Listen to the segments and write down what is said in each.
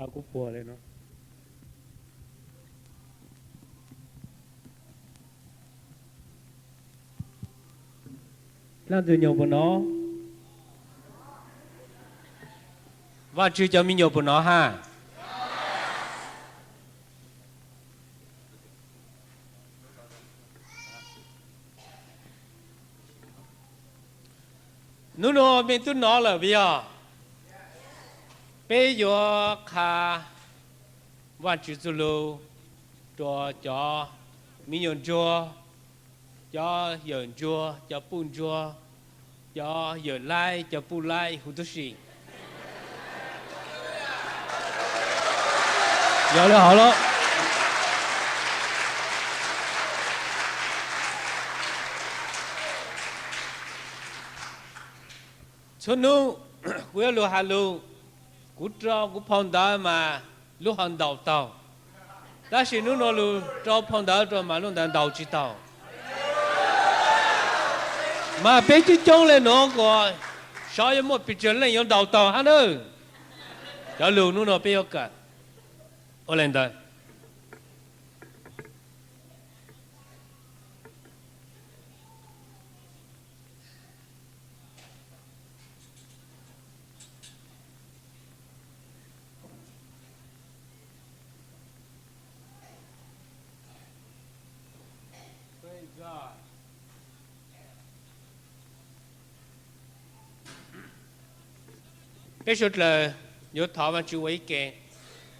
Kuv puag li no. Leej twg nyuam puas nov? Vajtswv cov me nyuam puas nov hab? Hnub no mej tub nov lawm puas yog? Peb yuav qha Vajtswv txuj lug rua cov me nyuam ntsuag, cov yawm ntsuag, cov puj ntsuag, cov yawm laib, cov puj laib huv tib si. Yog le hov lawm. Txhua nub kuv yuav lug has lug, kuv rua kuv phau ntawv mas lub hov ntaus taug, tab sis nub no lug rua phau ntawv rua mas lub ntawv ntaus tsi taug. Mas peb coob coob le nuav kuas xyov yuav muaj pes tsawg leej yuav ntaus taug hab nawb. Cov lug nub no peb yuav kawm ua le ntawd. Peb suav dlawg yuav thov Vaajtswv ua ib ke,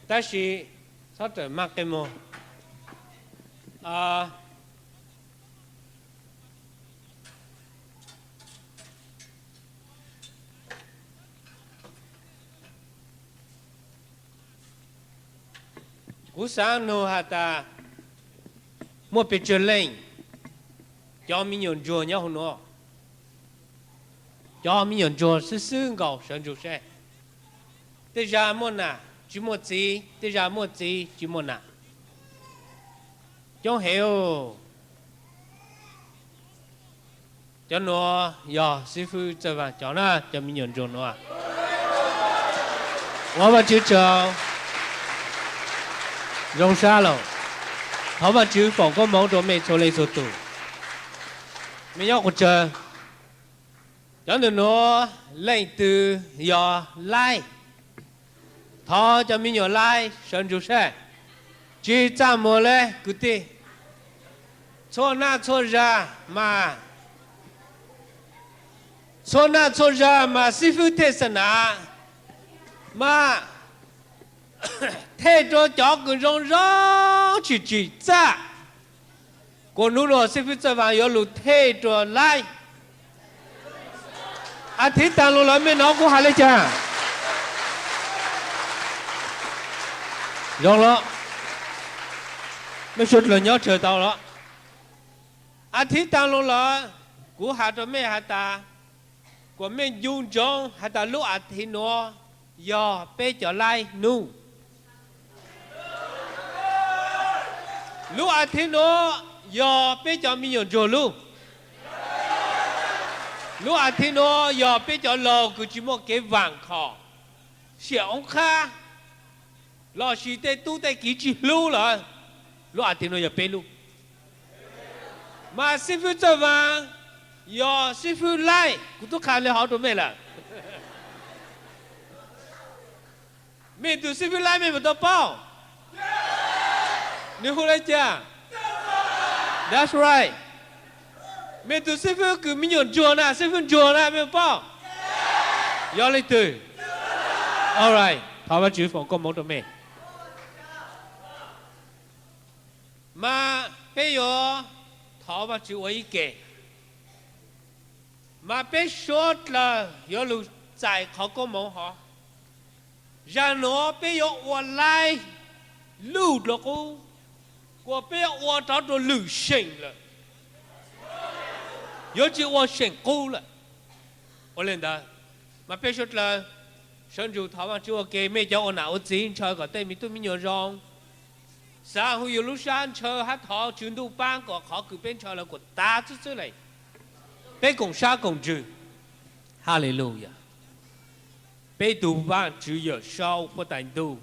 tab sis txhob rawm maj qe mug. Kuv xaav nug has tas muaj pes tsawg leej cov me nyuam ntsuag nyob huv nuav, cov me nyuam ntsuag xwb xwb nkaus sawv ntsug seb. Tej zag muaj nam tsis muaj txiv, tej zag muaj txiv tsis muaj nam. Coob heev. Cov nuav yog xib fwb Txawj Vaaj cov na, cov me nyuam ntsuag nuav. Ua Vaajtswv tsaug, zoo sab lawm. Thov Vaajtswv foom koob moov rua mej txhua leej txhua tug. Mej nyob qhov tsawg, cov ntawm nuav leej twg yog laib? Thov cov me nyuam laib sawv ntsug seb. Tsis txaj muag le kwv tij. Txhua naj txhua zag mas, txhua naj txhua zag mas xib fwb thej xa nam mas thej rua cov kws zoo zoo tsim tsim txaj. Kuas nub nuav xib fwb Txawj Vaaj yuav lug thej rua laib. As thiv taag lug lawm mej nov kuv has le caag? Zoo los, mej suav dlawg nyob tsawg tau los? As thiv taag lug lawm, kuv has rua mej has tas, kuas mej ncu ntsoov has tas lub as thiv nuav yog peb cov laib nub. Lub as thiv nuav yog peb cov me nyuam ntsuag lub. Lub as thiv nuav yog peb cov laug kws tsis muaj kev vaam khom, xiam oob qhab, lossis tej tub tej kiv tsi hlub lawm. Lub as thiv nuav yog peb lub. Mas xib fwb Txawj Vaaj yog xib fwb laib, kuv tub qha le hov rua mej lawm. Mej tug xib fwb laib mej puas tau paub? Nwg hu le caag? That's right. Mej tug xib fwb kws me nyuam ntsuag na, xib fwb ntsuag na, mej puas paub? Yog leej twg? All right, thov Vaajtswv foom koob moov rua mej. Mas peb yuav thov Vaajtswv ua ib ke, mas peb suav dlawg yuav lug txais qhov koob moov hov. Zag nuav peb yuav ua laib luj dlua qub, kuas peb yuav ua rov rua lwm seem lawm, yuav tsi ua seem qub lawm. Ua le ntawd, mas peb suav dlawg sawv ntsug thov Vaajtswv ua ke. Mej cov ua nam ua txiv ntshaw kom tej me tub me nyuam zoo, xaav hu yug lub sab ntshaw hab thov Tswv Ntuj paab kom qhov kws peb ntshaw lawv kuas tav txwb txwb le. Peb koom sab koom ntswg. Hallelujah. Peb tug Vaajtswv Yawm Saub Huab Tais Ntuj,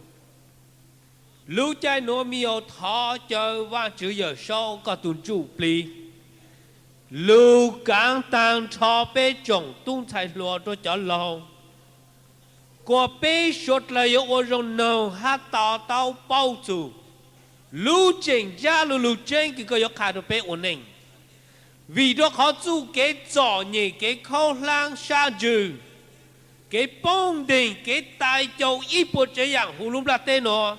Lub caij nuav me nyuam thov caw Vaajtswv Yawm Saub koj tug ntsuj plig lug kaav taag nrho peb tsoom tub ntxhais hluas rua cov laug, kuas peb suav dlawg yuav ua zoo noog hab to taub paub txug lub tseem ntsab lug lug tseeb kws koj yuav qha rua peb ua neej. Vim rua qhov txuj kev txom nyem, kev khaub hlaab sab ntsws, kev poob nteeg, kev tais caus ib puas tsav yaam huv lub nplaj teb nuav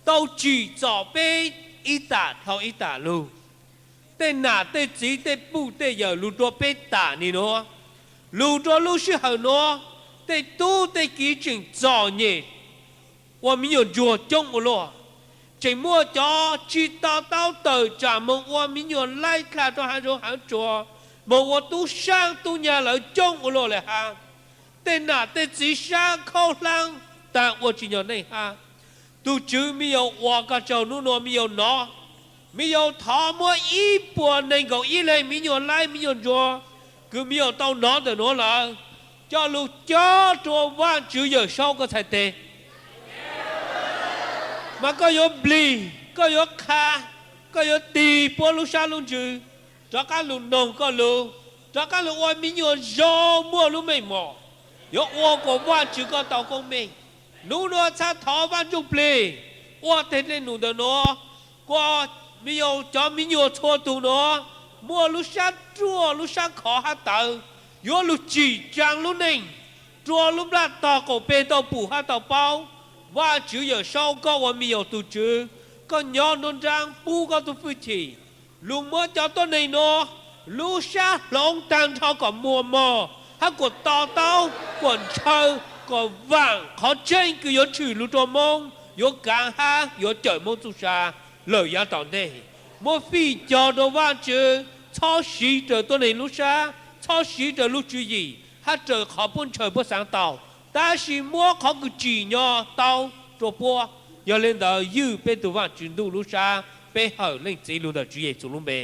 tau tsim txom peb ib tam dhau ib tam lug. Tej nam tej txiv tej puj tej yawm lug rua peb tam nim nuav, lug rua lub sij hawm nuav, tej tub tej kiv tseem txom nyem ua mi nyuam ntsuag coob ua luaj. Tseem muaj cov tsi to taub tawm tsaam moog ua mi nyuam laib dlha rua haav zoov haav tsuag, moog ua tub saab tub nyag lawm coob ua luaj le hab. Tej nam tej txiv sab khaub hlaab taag ua tsi nyog neej hab. Tug Tswv, me nyuam ua koj tsaug nub nuav me nyuam nov, me nyuam thov muab ib puas neeg nkaum ib leeg mi nyuam laib mi nyuam ntsuag kws me nyuam tau nov ntawm nuav lawm, coj lug cob rua Vaajtswv Yawm Saub koj txhais teg. Mas koj yuav nplig, koj yuav qha, koj yuav tig puab lub sab lub ntsws, rov qaab lug noog koj lug, rov qaab lug ua mi nyuam zoo muaj lub meej mom, yuav ua kuas Vaajtswv koj tau koob meej. Nub nuav txhaj thov Vaaj Ntsuj Plig ua teg dlej num ntawm nuav, kuas me nyuam, cov me nyuam txhua tug nuav muaj lub sab ruaj lub sab khov hab tawv, yuav lug tsim tsaa lub neej rua lub nplaj tog qaum peg tau pum hab tau paub. Vaajtswv Yawm Saub, koj ua me nyuam tug Tswv, koj nyob nruab nraab pub koj tug fwj chim lug muab cov tuab neeg nuav lub sab hloov taag nrho kom muaj mog hab kuas to taub, kuas ntshaw, kuas vaam qhov tseeb kws yuav tshwm lug rua Moob, yuav kaav hab yuav cawm Moob txuj sa lawm yav tom ntej. Muab fij cog rua Vaajtswv, txhob siv raws tuab neeg lub sab, txhob siv raws lub tswv yim hab raws qhov puab ntshaw puab xaav tau, tab sis muab qhov kws tsim nyog tau rua puab. Yog le ntawd ywj peb tug Vaajtswv Ntuj lub sab, peb hawm Leej Txiv lug ntawm Tswv Yexus lub npe.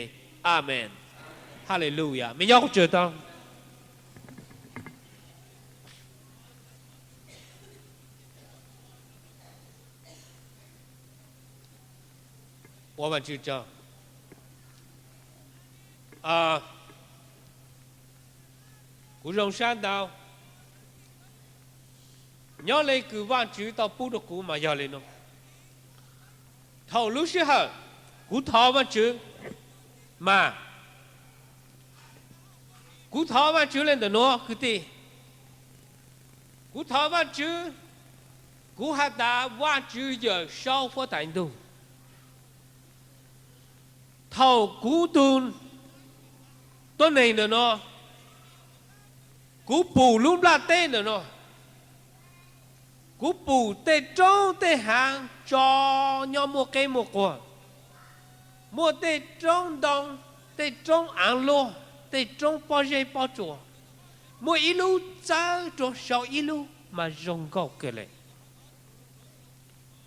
Amees. Haleluyas. Mej nyob qhov tswv tau. Ua Vaajtswv tsaug. Kuv zoo sab ntau, nyob le kws Vaajtswv tau pub rua kuv mas yog le nuav. Thaum lub sij hawm kuv thov Vaajtswv mas, kuv thov Vaajtswv le ntawm nuav kwv tij. Kuv thov Vaajtswv, kuv has tas Vaajtswv Yawm Saub huab tais ntuj, thaum kuv tug tuab neeg ntawm nuav, kuv pum lub nplaj teb ntawm nuav, kuv pum tej roob tej haav tso nyob muaj qeb muaj quag, muaj tej roob ntoo, tej roob aav luaj, tej roob pob zeb pob tsuas, muaj ib lub txawb rua sau ib lub mas zoo nkauj kawg le.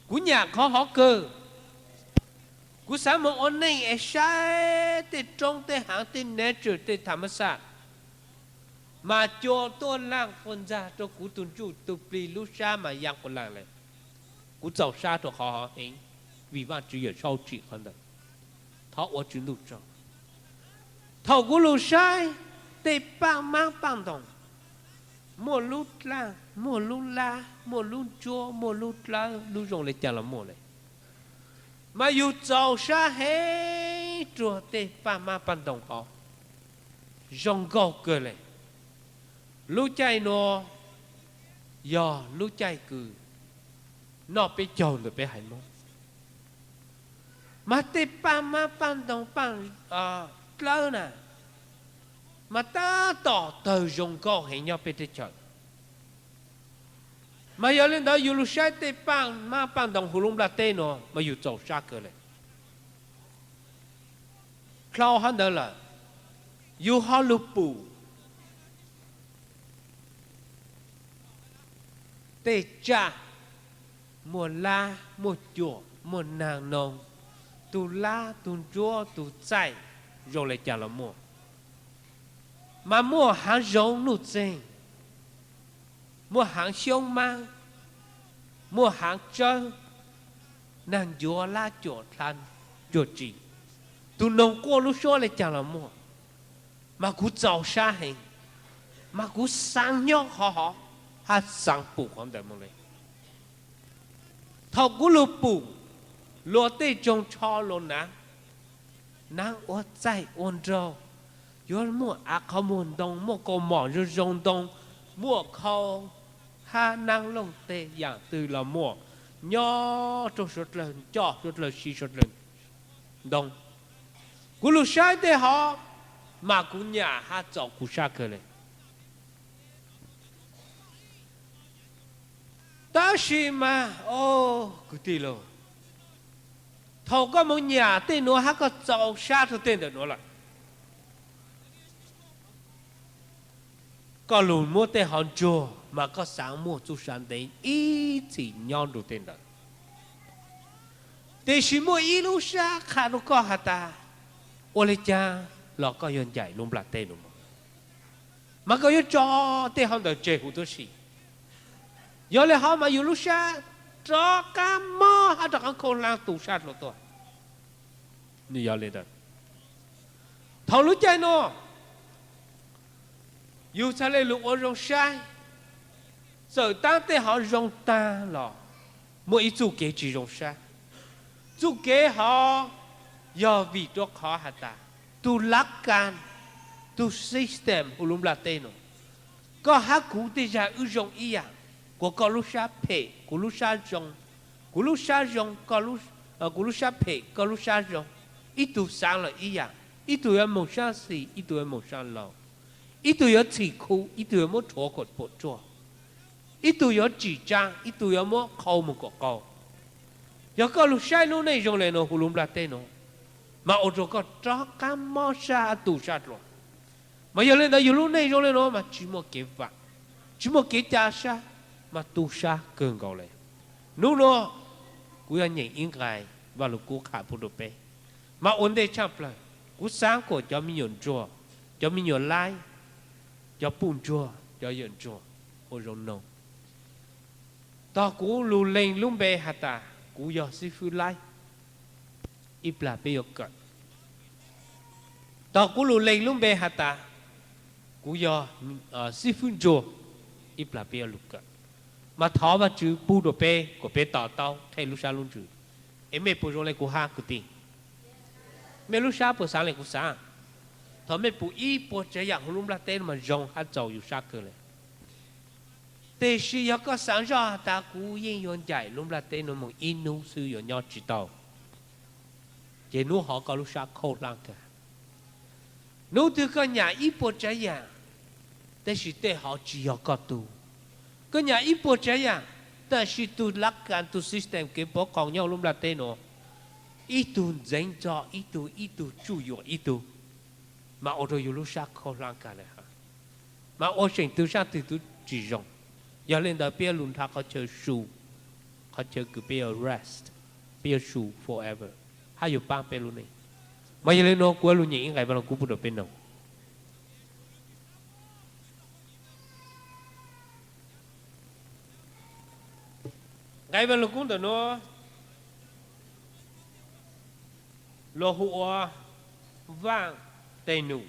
Kuv nyam qhov hov kawg. Kuv xav moog ua neej es saib tej roob tej haav tej nature tej tha ma xaj, mas cua tuaj laaj quas ntxag rua kuv tug ntsuj tug plig lub sab mas yaa quas laaj le. Kuv txaus sab rua qhov hov heev, vim Vaajtswv Yawm Saub tsim qhov ntawd. Thov ua Tswv Ntuj tsaug. Thaum kuv lug saib tej paaj maab paaj ntoos, muaj lub dlaaj, muaj lub lab, muaj lub ntsuab, muaj lub dlawb, lub zoo le caag los muaj le. Mas yug txaus sab heev rua tej paaj maab paaj ntoos hov, zoo nkauj kawg le. Lub caij nuav yog lub caij kws noj peb caug ntawm peb haiv Moob. Mas tej paaj maab paaj ntoos paaj dlawb na, mas tab tom tawg zoo nkauj heev nyob peb teb chaws. Mas yog le ntawd yug lug saib tej paaj maab paaj ntoos huv lub nplaj teb nuav mas yug txaus sab kawg le. Dlhau hov ntawd lawm, yug ho lug pum tej tsaj, muaj lab, muaj cuam, muaj naag noog, tug lab, tug ntsuab, tug txaij, zoo le caag los muaj. Mas muaj haav zoov nuj txeeg, muaj haav xyoob maab, muaj haav tsawb, nag ncuav lab cuam dlha cuag tsi, tus noog quaj lub suab le caag los muaj, mas kuv txaus sab heev, mas kuv xaav nyob qhov hov hab xaav pum qhov ntawd moog le. Thaum kuv lug pum luag tej tsoog tsho luag naav, naav ua txaij ua nraug, yuav muaj av qhov muag ntoo, muaj kaus mom zoo zoo ntoo, muaj khau hab naab looj tej yaam twg los muaj, nyob rua suav dlawg coj, suav dlawg siv, suav dlawg ntoo. Kuv lug saib tej hov, mas kuv nyam hab txaus kuv sab kawg le. Tab sis mas, o, kwv tij lauj, thaum koj moog nyam tej nuav hab koj txaus sab rua tej ntawm nuav lawm, koj lug muab tej hov ntsuag mas koj xaav muaj txuj sa ntev ib txhis nyob nrug tej ntawd. Tiam sis muaj ib lub sab qha rua koj has tas, ua le caag los koj yuav ncaim lub nplaj teb nuav moog, mas koj yuav tso tej hov ntawd tseg huv tuab si. Yog le hov mas yug lub sab rov qaab mob hab rov qaab khaub hlaab tu sab dlua tuaj. Nws yog le ntawd. Thaum lub caij nuav, yug txhad le lug ua zoo saib, txawm taab tej hov zoo taag los muaj ib txuj kev tsi zoo saib. Txuj kev hov yog vim rua qhov has tas, tug lav kas, tug system huv lub nplaj teb nuav, koj hab kuv tej zag wb zoo ib yaam, kuas koj lub sab phem kuv lub sab zoo, kuv lub sab zoo, kuv lub sab phem koj lub sab zoo, ib tug xaav los ib yaam, ib tug yuav moog sab xis, ib tug yuav moog sab laug, ib tug yuav txhim khu, ib tug yuav muab rhuav kom puam tsuaj, ib tug yuav tsim tsaa, ib tug yuav muab qhau moog kom qau. Yog koj lug saib lub neej zoo le nuav huv lub nplaj teb nuav, mas ua rua koj rov qaab mob sab tu sab dlua. Mas yog le ntawd yug lub neej zoo le nuav mas tsi muaj kev vaam, tsi muaj kev ca sab, mas tu sab kawg nkaus le. Nub nuav kuv yuav nyeem ib nqai Vaaj Lug Kub qha pub rua peb, mas ua ntej tshaaj plawg kuv xaav kuas cov me nyuam ntsuag, cov me nyuam laib, cov puj ntsuag, cov yawm ntsuag ua zoo noog. Tog kuv lug leeg lub npe has tas kuv yog xib fwb laib, ib plag peb yuav kawm. Tog kuv lug leeg lub npe has tas kuv yog xib fwb ntsuag, ib plag peb yuav lug kawm. Mas thov Vaajtswv pub rua peb kuas peb to taub qheb lub sab lub ntsws. Es mej puas zoo le kuv hab kwv tij? Mej lub sab puas xaav le kuv xaav? Thaum mej pum ib puas tsav yaam huv lub nplaj teb nuav mas zoo hab txaus yug sab kawg le. Tiam sis yog koj xaav zoj has tas kuv yeej yuav ncaim lub nplaj teb nuav moog ib nub xwb yuav nyob tsi tau, ces nub hov koj lub sab khaub hlaab kawg. Nub twg koj nyam ib puas tsav yaam, tab sis tej hov tsi yog koj tug. Koj nyam ib puas tsav yaam, tab sis tug lav kas, tug system kev pov qoom nyob huv lub nplaj teb nuav, ib tug ntxeev txog ib tug, ib tug tsuj yuam ib tug, mas ua rua yug lub sab khaub hlaab kawg le hab. Mas ua seem twg sab twg tub tsi zoo. Yog le ntawd peb yuav lug nrhav qhov chaw su, qhov chaw kws peb yuav rest, peb yuav su forever, hab yuav paab peb lub neej. Mas yog le nuav kuv yuav lug nyeem ib nqai Vaaj Lug Kub pub rua peb noog. Nqai Vaaj Lug Kub ntawm nuav luag hu ua Vaaj Tej Num.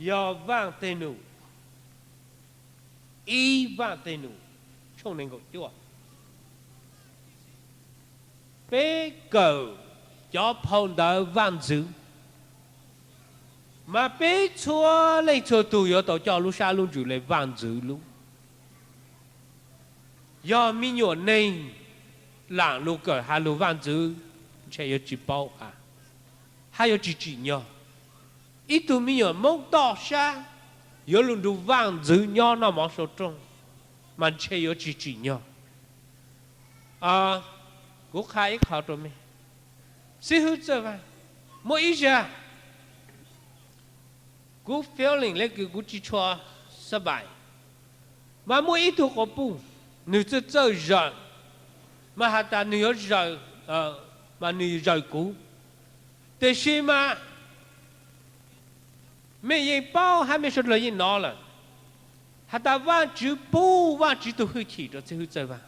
Yog Vaaj Tej Num, ib Vaaj Tej Num, tshooj neeg nkaum cuaj. Peb kawm cov phau ntawv vaaj ntxwv, mas peb txhua leej txhua tug yuav tau coj lub sab lub ntsws le vaaj ntxwv lub. Yog me nyuam neeg laam lug kawm has lug vaaj ntxwv, ntshe yuav tsi paub has, hab yuav tsi tsim nyog. Ib tug me nyuam Moob toj sab yuav lug nrug vaaj ntxwv nyob noj mov sau rooj, mas ntshe yuav tsi tsim nyog. Kuv qha ib qho rua mej, xib hwb Txawj Vaaj, muaj ib zag kuv feeling le kws kuv tsi tshua xab npais, mas muaj ib tug quas puj, nwg txawj txawj zawm, mas has tas nwg yuav zawm, mas nwg zawm kuv. Tiam sis mas mej yeej paub hab mej suav dlawg yeej nov lawm, has tas Vaajtswv pub Vaajtswv tug hwj chim rua xib hwb Txawj Vaaj,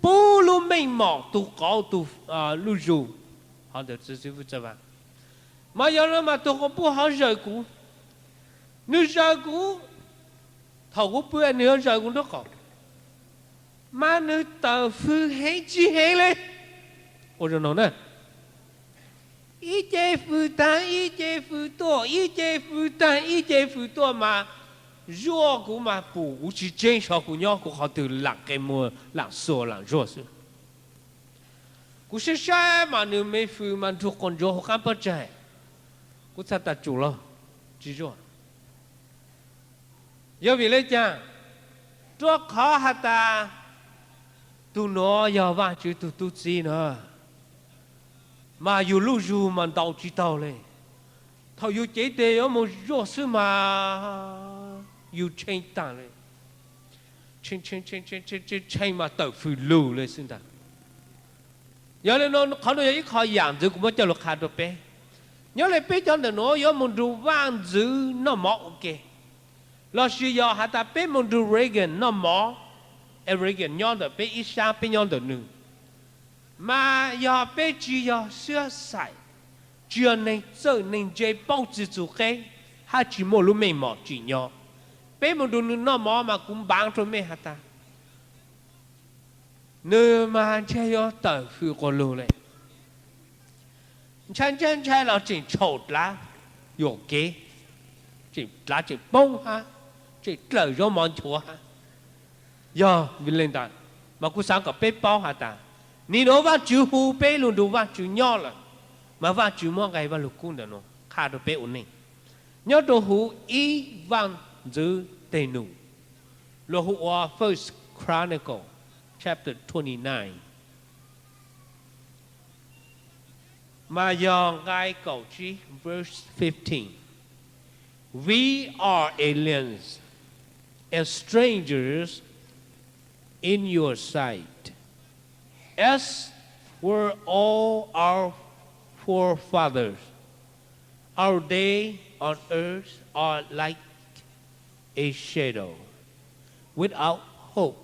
pub lub meej mom tus qauv tus luj zus, ho ntawm xib hwb Txawj Vaj. Mas yog no mas tus qauv pub ho zawm kuv, nws zawm kuv, thaum kuv pw nws ho zawm kuv nraub qaum, mas nws tawm fws heev tsis heev li. Ua zoo no na, ib ce fws tag ib ce fws tuaj, ib ce fws tag ib ce fws tuaj mas zuaj kuv mas pum kuv tsis tseeb xyov kuv nyob kuv qhov twg, lam qe muag lam xuas lam zuaj xwb. Kuv saib saib mas nws me fws mas nrug quas ntsuav hauv qab pob tsaig, kuv txhaj tas tsum los tsis zuaj. Yog vim le caag? Rua qhov has tas tug nuav yog Vaajtswv tug tub txib na, mas yug luj zug mas ntaus tsis taug le. Thaum yug cev teg yuav moog zuaj xwb mas yug tshee taag le, tshee mas tawm fws lug le xwb ntag. Yog le nuav, qhov nuav yog ib qho yaam ntxwv kuv muab coj lug qha rua peb. Nyob le peb cov ntawm nuav yuav moog nrug vaaj ntxwv noj mov ua ke, lossis yog has tas peb moog nrug Reagan noj mov, Reagan nyob ntawm peb ib sab peb nyob ntawm nwg, mas yog peb tsi yog xwb xais, tsi yog neeg txawj neeg ntse paub txug txug qeb, hab tsi muaj lub meej mom tsim nyog, peb moog nrug nwg noj mov mas kuv npaav rua mej has tas nwg mas ntshai yuav tawm fws quas lug le. Ntshai ntshai ntshai los tseem tshaum dlav yuam kev, tseem dlav tseem poob hab, tseem dlawm zaub mov nchuav hab. Yog vim le ntawd, mas kuv xaav kom peb paub has tas, nim nuav Vaajtswv hu peb lug nrug Vaajtswv nyob lawm, mas Vaajtswv muab nqe Vaaj Lug Kub ntawm nuav qha rua peb ua neej. Nyob rua huv ib Vaaj Ntxwv Teg Num, luas hu ua First Chronicles chapter twenty nine, mas yog nqai kaum tsib, verse fifteen. We are aliens and strangers in your sight, as were all our forefathers. Our days on earth are like a shadow, without hope.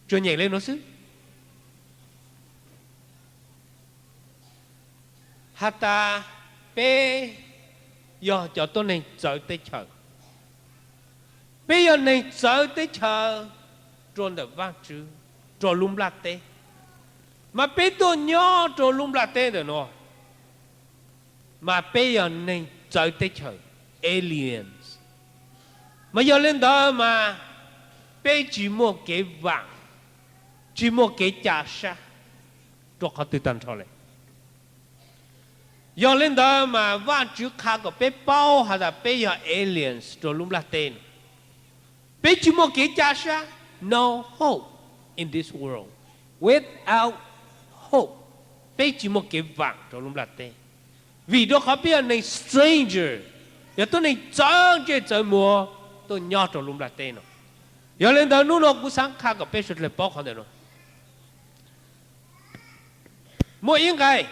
Tsuas nyeem le nuav xwb. Has tas peb yog cov tuab neeg txawv teb chaws. Peb yog neeg txawv teb chaws rua ntawm Vaajtswv, rua lub nplaj teb. Mas peb tuaj nyob rua lub nplaj teb ntawm nuav, mas peb yog neeg txawv teb chaws, aliens. Mas yog le ntawd mas peb tsis muaj kev vaam, tsis muaj kev ca sab rua qhov twg taag nrho le. Yog le ntawd mas Vaajtswv qha kom peb paub has tas peb yog aliens rua lub nplaj teb no. Peb tsis muaj kev ca sab, no hope in this world, without hope. Peb tsis muaj kev vaam rua lub nplaj teb, vim rua qhov peb yog neeg stranger, yog tuab neeg txawv ntsej txawv muag tuaj nyob rua lub nplaj teb no. Yog le ntawd nub nua kuv xaav qha kom peb suav dlawg paub qhov ntawm nuav. Muaj ib nqai,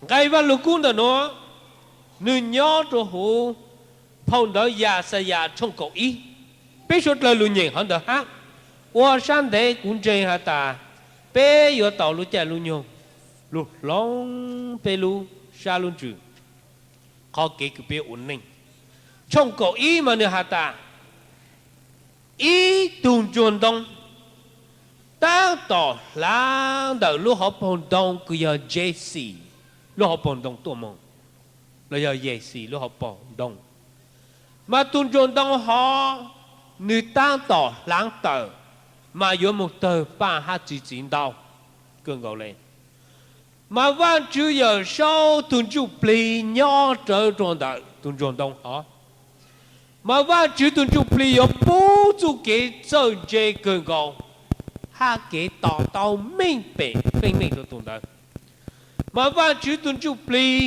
nqai Vaaj Lug Kub ntawm nuav, nwg nyob rua huv phau ntawv Yaxayas tshooj kaum ib. Peb suav dlawg lug nyeem qhov ntawd hab. Ua sab ntev kuv ntseeg has tas peb yuav tau lub caij lub nyoog lug hloov peb lub sab lub ntsws, qhov kev kws peb ua neej. Tshooj kaum ib mas nwg has tas, ib tug ntsuag ntoo taab tom hlaav ntawm lub hauv paug ntoo kws yog Jesse lub hauv paug ntoo tuaj moog, los yog Yexis lub hauv paug ntoo. Mas tug ntsuag ntoo hov, nwg taab tom hlaav tawm, mas yuav moog tawg paaj hab txi txiv ntau kawg nkaus le. Mas Vaajtswv Yawm Saub tug ntsuj plig nyob rawv rua ntawm tug ntsuag ntoo hov. Mas Vaajtswv tug ntsuj plig yuav pub txuj kev txawj ntse kawg nkaus hab kev to taub meej pem feej meej rua tug ntawd. Mas Vaajtswv tug ntsuj plig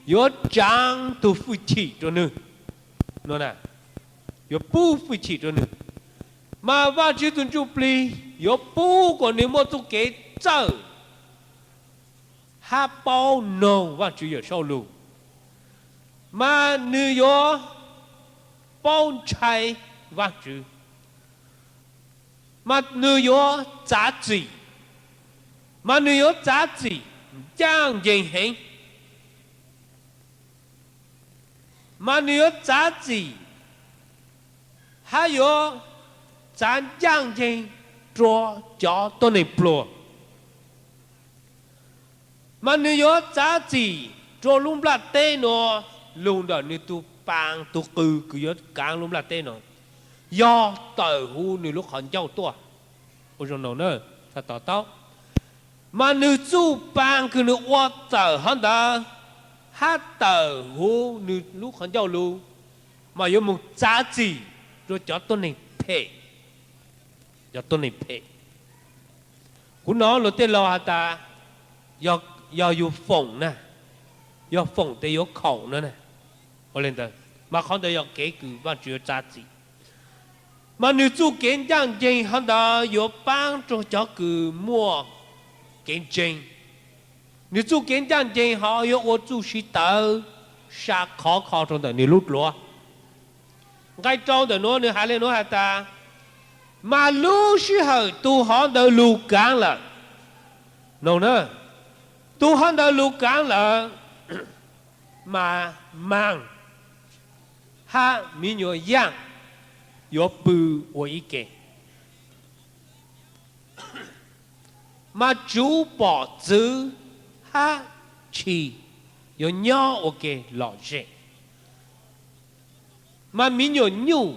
yuav tsaav tug fwj chim rua nwg. Yuav pub fwj chim rua nwg. Mas Vaajtswv tug ntsuj plig yuav pub kom nwg muaj txuj kev txawj hab paub noog Vaajtswv Yawm Saub lug. Mas nwg yuav paub ntshai Vaajtswv. Mas nws yuav txav txim, mas nws yuav txav txim ncaj ncees heev, mas nws yuav txav txim hab yuav txav ncaj ncees rua cov tuab neeg pluag. Mas nws yuav txav txim rua lub nplaj teb nuav, lug ntawm nws tug paa tug qw kws yuav kaav lub nplaj teb nuav, yog tawm huv nws lub qhov ncauj tuaj. Ua zoo noog na, txhaj to taub. Mas nws txuj paa kws nws ua txawm hov ntawd hab tawm huv nws lub qhov ncauj lug, mas yuav moog txav txim rua cov tuab neeg phem, cov tuab neeg phem. Kuv nov luag tej laug has tas, yog yug foom na, yog foom tes yuav khoom no na. Ua le ntawd, mas qhov ntawd yog kev kws Vaajtswv yuav txav txim. Mas nws txuj kev ncaj ncees hov ntawd yuav paab rua cov kws muaj kev ntseeg. Nws txuj kev ncaj ncees hov yuav ua txuj siv tawv sa khov kho rua ntawm nws lub dluav. Nqai rau ntawm nuav nws has le nuav has tas, mas lub sij hawm tug hov ntawd lug kaav lawm, noog na, tug hov ntawd lug kaav lawm, mas maag hab miv nyuas yaaj yuav pw ua ib ke. Mas tsuv pom txwv hab tshis yuav nyob ua ke lom zem. Mas miv nyuas nyuj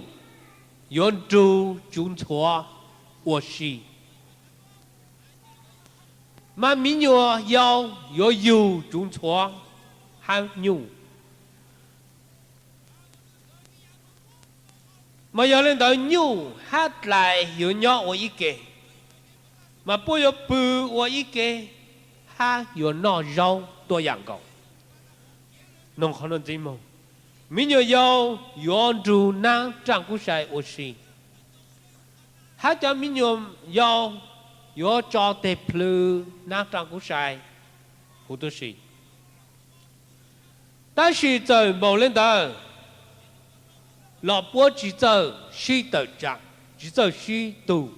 yuav nrug tsuv ntxhuav ua si. Mas miv nyuas yau yuav yug tsuv ntxhuav hab nyuj. Mas yog le ntawd nyuj hab dlais yuav nyob ua ib ke, mas puab yuav pw ua ib ke hab yuav noj zaub tuaj yam nkaus. Noog qhov nuav ntxiv moog, miv nyuas yau yuav nrug naab raaj kub sai ua si, hab cov miv nyuas yau yuav tso teg plhws naab raaj kub sai huv tib si. Tab sis txawm npaum le ntawd los puab tsi txawj sib tawm tsaam, tsi txawj sib tug,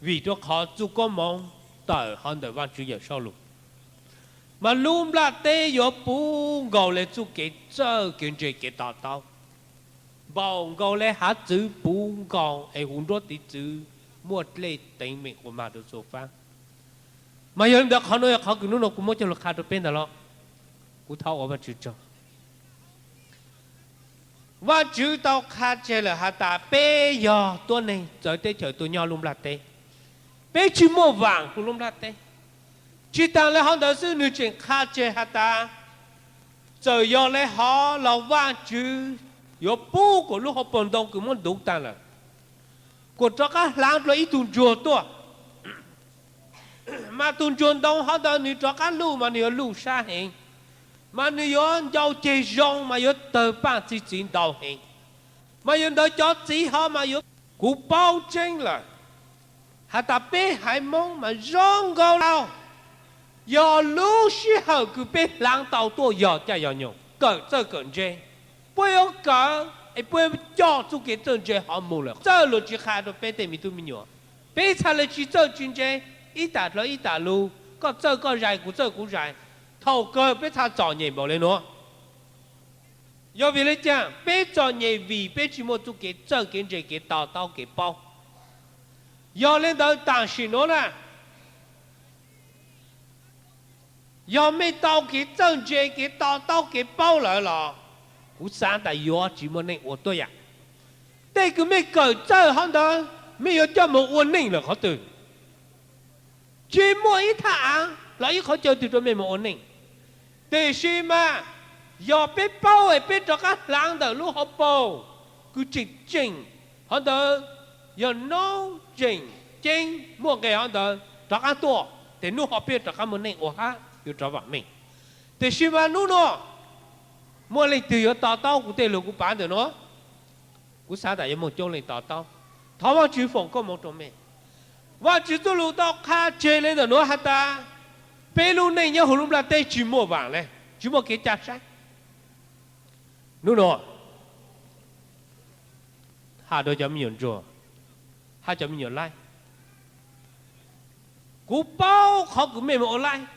vim rua qhov txuj koob moov tawm hov ntawm Vaajtswv Yawm Saub Lug. Mas lub nplaj teb yuav puv nkaus le txuj kev txawj kev ntse kev to taub, npaum nkaus le hav txwv puv nkaus es huv nruab tiv txwv muaj dlej teev meem quas mag rua txhua faab. Mas yog le ntawd qhov nuav yog qhov kws nub nua kuv muab coj lug qha rua peb ntawd los kuv thov ua Vaajtswv tsaug. Vaajtswv tau qha tseg lawm has tas peb yog tuab neeg txawv teb chaws tuaj nyob lub nplaj teb, peb tsi muaj vaam huv lub nplaj teb. Tsi taag le hov ntawd xwb, nwg tseem qha tseg has tas txawm yog le hov los Vaajtswv yuav pub kuas lub hauv paus ntoo kws muab ntuv taag lawm, kuas rov qaab hlaav dlua ib tug ntsuag tuaj. Mas tug ntsuag ntoo hov ntawd nwg rov qaab luj mas nwg yuav luj sab heev, mas nwg yuav ncau ceg zoo mas yuav tawg paaj txi txiv ntau heev. Mas yog ntawd cov txiv hov mas yuav, kuv paub tseeb lawm has tas peb haiv Moob mas zoo nkaus lauj. Yog lub sij hawm kws peb hlaav tau tuaj yog caij yog nyoog kawm txawj kawm ntse, puab yuav kawm es puab yuav coj txuj kev txawj ntse hov moog lawm. Txawj luag tsi qha rua peb tej me tub me nyuam, peb txhaj le tsi txawj tsi ntse, ib tam dlawg ib tam lug, koj txawj koj zais, kuv txawj kuv zais, thaum kawg peb txhaj txom nyem npaum le nuav. Yog vim le caag peb txom nyem? Vim peb tsi muaj txuj kev txawj kev ntse kev to taub kev paub. Yog le ntawd tam sim nuav na, yog mej tau kev txawj ntse kev to taub kev paub lawm los kuv xaav tas yuav tsi muaj neej ua tuab yaam. Tej kws mej kawm txawj hov ntawd mej yuav coj moog ua neej lawm qhov twg? Tsi muaj ib thaj aav los ib qhov chaw twg rua mej moog ua neej. Tiam sis mas yog peb paub es peb rov qaab hlaav ntawm lub hauv paus kws tseem tseem, hov ntawd yog noob tseem ceeb muaj nqe hov ntawd rov qaab tuaj, tes nub hov peb yuav rov qaab muaj neej ua hab yuav rov vaam meej. Tiam sis mas nub nua muaj leej twg yuav to taub kuv tej lug kuv pav ntawm nuav? Kuv xaav tas yuav muaj coob leej to taub. Thov Vaajtswv foom koob moov rua mej. Vaajtswv txuj lug tau qha tseg le ntawm nuav has tas peb lub neej nyob huv lub nplaj teb tsi muaj vaam le, tsi muaj kev ca saib. Nub nua has rua cov me nyuam ntsuag, hab cov me nyuam laib. Kuv paub qhov kws mej moog ua laib.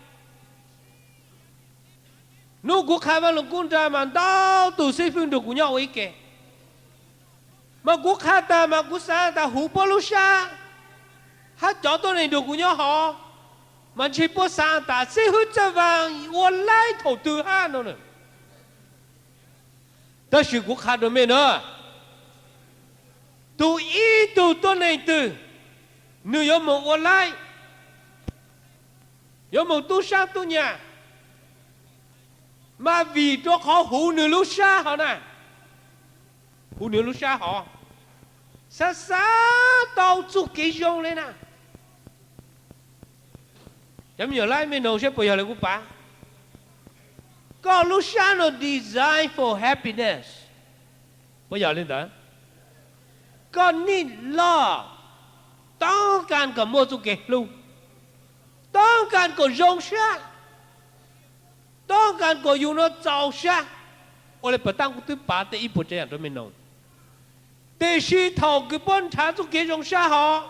Nub kuv qha Vaaj Lug Kub nrag mas ntau tug xib fwb nrug kuv nyob ua ib ke, mas kuv qha taag mas kuv xaav tas huv puab lub sab hab cov tuab neeg nrug kuv nyob hov, mas ntshe puab xaav tas xib fwb Txawj Vaaj ua laib thaum twg hab no na. Tab sis kuv qha rua mej na, tug ib tug tuab neeg twg nwg yuav moog ua laib, yuav moog tub sab tub nyag, mas vim rua qhov huv nwg lub sab hov na, huv nwg lub sab hov, xaav xaav tau txuj kev zoo le na. Cov me nyuam laib, mej noog seb puas yog le kuv pav? Koj lub sab no design for happiness, puas yog le ntawd? Koj nij loj toob kas kom muaj txuj kev hlub, toob kas kom zoo sab, toob kas kom yug nuav txaus sab, ua le puas taab kuv twb pav tej ib puas tsav yaam rua mej noog. Tab sis thaum kws puab nrhav txuj kev zoo sab hov,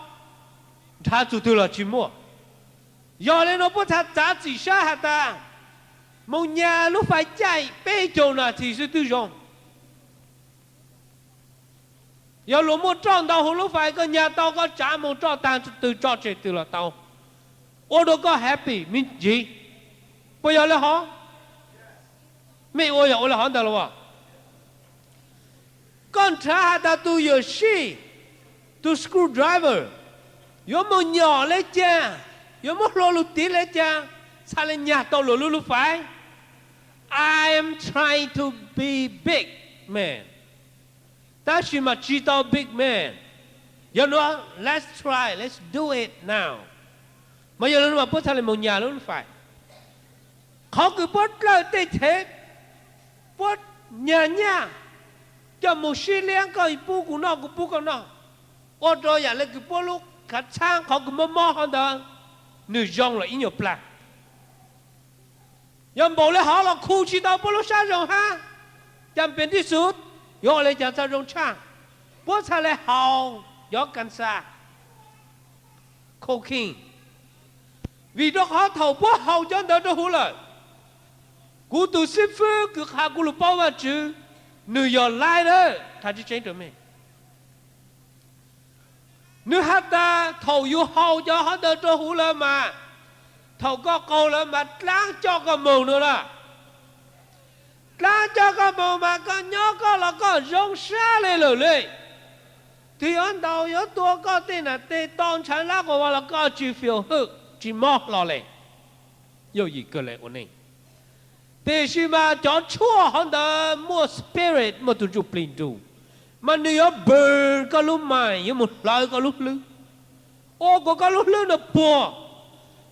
nrhav txug twg los tsi muaj. Yog le nuav puab txhad txav txim sab has tas, moog nyag lub fais caij peb caug nas this xwb twb zoo. Yog luas muaj roj ntau huv lub fais, koj nyag tau koj tsav moog roj taag twg tso tseg twg los tau, ua rua koj happy me ntsis. Puas yog le hov? Mej ua yog ua le hov ntag los as? Koj nrhav has tas tug yuam sij, tug screwdriver, yuav moog nyom le caag, yuav muab hlua lug tiv le caag, txhad le nyag tau luas lub lub fais. I am trying to be big man, tab sis mas tsi tau big man. Yog nuav, let's try, let's do it now. Mas yog le nuav mas puab txhad le moog nyag lub lub fais. Qhov kws puab dlawb tej thev, puab nyag nyaj, coj moog sib liab, koj pub kuv noj kuv pub koj noj, ua rua yaam le kws puab lub khav txhaab qhov kws mob mob hov ntawd nwg zoo lawm ib nyuag plag. Yog npaum le hov los khu tsi tau puab lub sab zoo hab. Cas pem tij xus yuav ua le caag txhaj zoo tshaj? Puab txhad le haus cov kanxas, cocaine, vim rua qhov thaum puab haus cov ntawd rua huv lawm, kuv tug xib fwb kws qha kuv lug paub Vaajtswv, nwg yog laib lawm, qha tseeb tseeb rua mej. Nwg has tas thaum yug haus cov hov ntawd rua huv lawm mas, thaum koj qaug lawm mas dlaab coj koj moog nuav lawm. Dlaab coj koj moog mas koj nyob koj los koj zoo sab le lawm le. Twb yuav ntaus yuav tua koj tej nam teg to ntshav lab quas vas los koj tsi fiu hwj tsi mob hlo le. Yooj yim kawg le ua neej. Tiam sis mas cov tshuaj hov ntawd muaj spirit, muaj tug ntsuj plig nrug, mas nwg yuav burn koj lub mind, yuav moog hlawv koj lub hlwb, ua kuas koj lub hlwb nuav puag.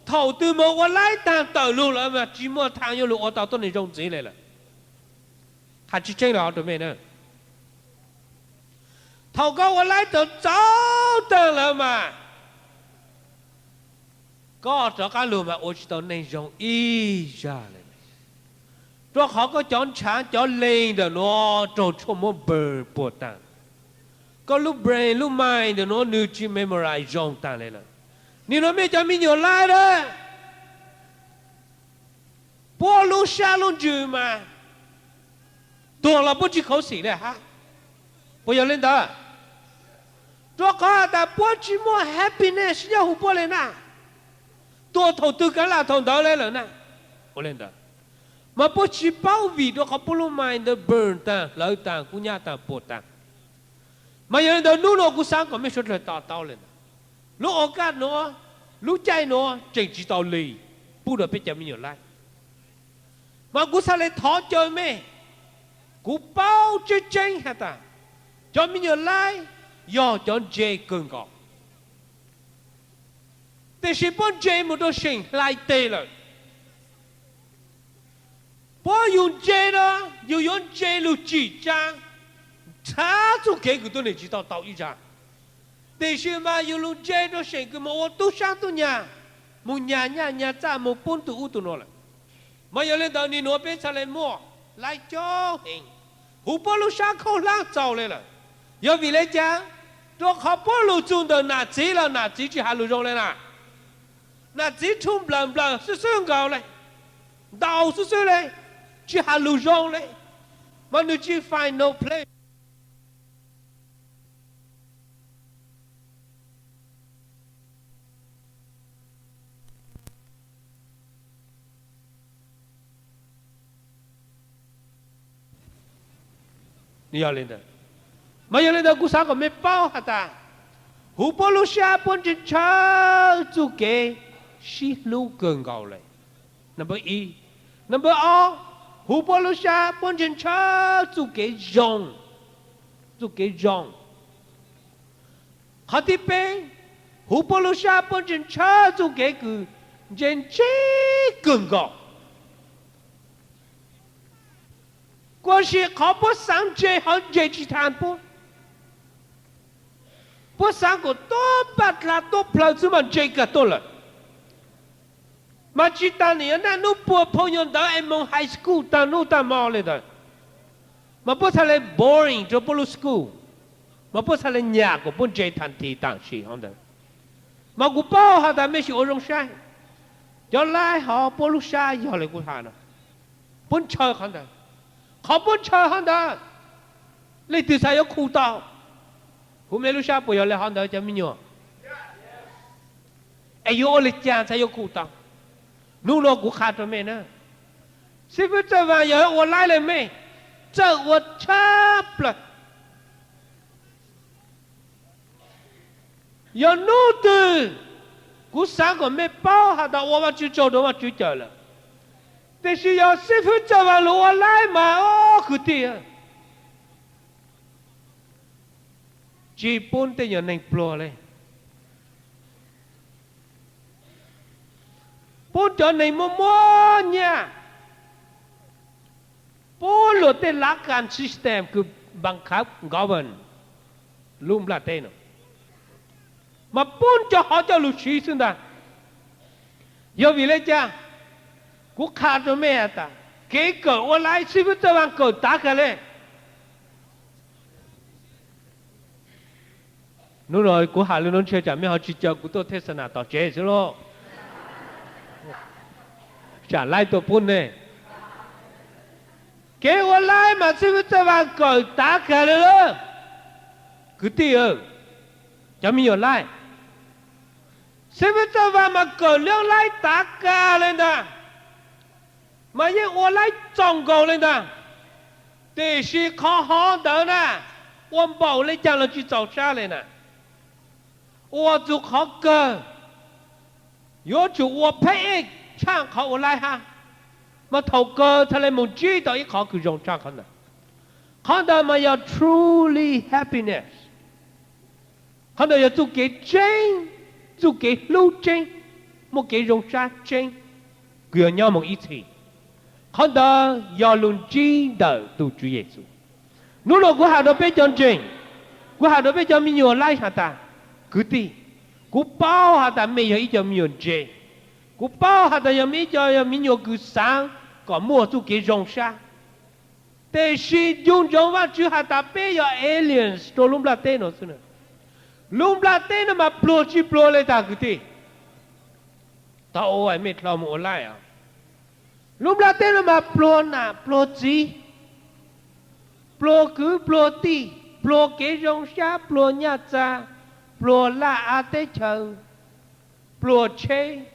Thaum twg moog ua laib taag tawm lug lawm mas tsi muaj thaam yuav lug ua tau tuab neeg zoo ntxiv le lawm. Qha tseeb tseeb rua mej na, thaum koj ua laib txaus txaus taag lawm mas, koj rov qaab lug mas ua tsi tau neeg zoo ib zag le. Rua qhov koj cov ntshav cov lees ntawm nuav raug tshuaj muab burn puag taag. Koj lub brain lub mind ntawm nuav nwg tsi memorize zoo taag le lawm. Nim nuav mej cov me nyuam laib na, puab lub sab lub ntsws mas tuag los puab tsi khuv xim le hab. Puas yog le ntawd? Rua qhov has tas puab tsi muaj happiness nyob huv puab le na. Tuag thaum twg kaav lam thaum ntawd le lawm na. Ua le ntawd, mas puab tsi paub vim rua qhov puab lub mind ntawd burn taag, hlawv taag, kub nyab taag, puag taag. Mas yog le ntawd nub nuav kuv xaav kom mej suav dlawg to taub le ntawd. Lub o kaj nuav, lub caij nuav tseem tsi tau le pub rua peb cov me nyuam laib. Mas kuv txhad le thov caw mej, kuv paub tseeb tseeb has tas, cov me nyuam laib yog cov ntse kawg nkaus. Tiam sis puab ntse mus rua seem hlais teg lawm. Puab yug ntse nuav yug yuav ntse lug tsim tsaa, nrhav txuj kev kws tuab neeg tsi tau tau ib zag. Tiam sis mas yug lug ntse rua seem kws moog ua tub sab tub nyag, moog nyag nyaj nyag txaj, moog pub tug ub tug nuav lawm. Mas yog le ntawd nim nuav peb txhad le muaj laib coob heev, huv puab lub sab khaub hlaab txaus le lawm. Yog vim le caag? Rua qhov puab lug txug ntawm nam txiv los nam txiv tsi has lug zoo le na. Nam txiv rhu nplawm nplawm xwb xwb nkaus le, ntaus xwb xwb le, tsi has lug zoo le, mas nwg tsi find no place. Yog le ntawd, mas yog le ntawd kuv xaav kom mej paub has tas, huv puab lub sab puab ntshaw ntshaw txuj kev sib hlub kawg nkaus le. Number ib. Number ob, huv puab lub sab puab ntshaw ntshaw txuj kev zoo, txuj kev zoo. Qhov thib peb, huv puab lub sab puab ntshaw ntshaw txuj kev kws ntse ntse kawg nkaus. Kuab si qhov puab xaav ntse ho ntse tsi tau puab. Puab xaav kom tuab paj dlha tuab plhaw xwb mas ntse kawg tuab lawm. Mas tsi taag nwg yuav naj nub puag phoo nyuas ntawd es moog high school taag nub taag mo le ntawd, mas puab txhaj le boring rua puab lub school, mas puab txhaj le nyam kom puab ntse tag nrho taam sim hov ntawd. Mas kuv paub has tas mej sim ua zoo saib, cov laib hov puab lub sab yog le kuv has no, puab ntshaw qhov ntawd. Qhov puab ntshaw hov ntawd, leej twg xaav yuav khu tau? Huv mej lub sab puas yog le hov ntawd cov me nyuam? Es yuav ua le caag xaav yuav khu tau? Nub nua kuv qha rua mej na, xib fwb Txawj Vaas yog ua laib le mej, txawj ua tshab plawg. Yog nub twg, kuv xaav kom mej paub has tas ua Vaajtswv tsaug rua Vaajtswv cawm lawm. Tiam sis yog xib fwb Txawj Vaas lug ua laib mas ob kwv tij, tsi pub tej nyuas neeg pluag le. Pub cov neeg muaj muaj nyaj, pub luag tej lav kas system kws npaam khav govern lub nplaj teb no, mas pub cov hov coj lug siv xwb ntag. Yog vim le caag? Kuv qha rua mej has tas, kev kawm ua laib xib fwb Txawj Vaas kawm tav kag le. Nub nua kuv has le nuav ntshe tsam mej ho tsi caw kuv tuaj thej xa nas tom tsev xwb lauj. Tsam laib tuaj pub nej. Kev ua laib mas xib fwb Txawj Vaas kawm tav kag le lawm. Kwv tij, cov me nyuam laib, xib fwb Txawj Vaas mas kawm lub laib tav kag le ntag, mas yeej ua laib txaus nkaus le ntag. Tiam sis qhov hov ntawd na, ua npaum le caag los tsi txaus sab le na. Ua txug qhov kawg, yuav tsum ua pheb ej tshaaj qhov ua laib hab, mas thaum kawg txhaj le moog ntsib tau ib qhov kws zoo tshaaj qhov ntawd. Qhov ntawd mas yog truly happiness. Qhov ntawd yog txuj kev tseeb, txuj kev hlub tseeb, muaj kev zoo sab tseeb, kws yog nyob moog ib txhis. Qhov ntawd yog lug ntsib ntawm tug Tswv Yexus. Nub nua kuv has rua peb cov ntseeg, kuv has rua peb cov me nyuam laib has tas, kwv tij, kuv paub has tas mej yog ib co me nyuam ntse, kuv paub has tas yog mej ib co yog me nyuam kws xaav kom muaj txuj kev zoo sab. Tiam sis ncu ntsoov Vaajtswv has tas peb yog aliens rua lub nplaj teb no xwb. Lub nplaj teb no mas pluag tsi pluag le tag kwv tij. Tau ua mej dlhau moog ua laib. Lub nplaj teb no mas pluag nam pluag txiv, pluag kwv pluag tij, pluag kev zoo sab, pluag nyaj txag, pluag laj av teb chaws, pluag tsheb,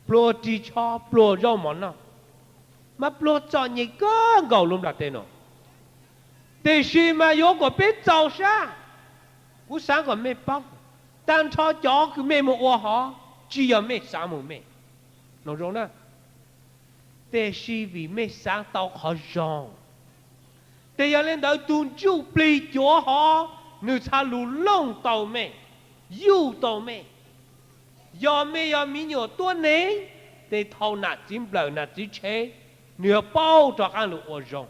pluag ris tsho, pluag zaub mov noj, mas pluag txom nyem kawg nkaus lub nplaj teb no. Tiam sis mas yuav kom peb txaus sab, kuv xaav kom mej paub, tag nrho cov kws mej moog ua hov tsi yog mej xaav moog mej, zoo na, tiam sis vim mej xaav tau qhov zoo. Tes yog le ntawd tug ntsuj plig cuav hov, nwg txhaj lug looj tau mej, yuj tau mej. Yog mej yog me nyuam tuab neeg, tes thaus nam txiv nplawm nam txiv tshev, nwg yuav paub rov qaab lug ua zoo.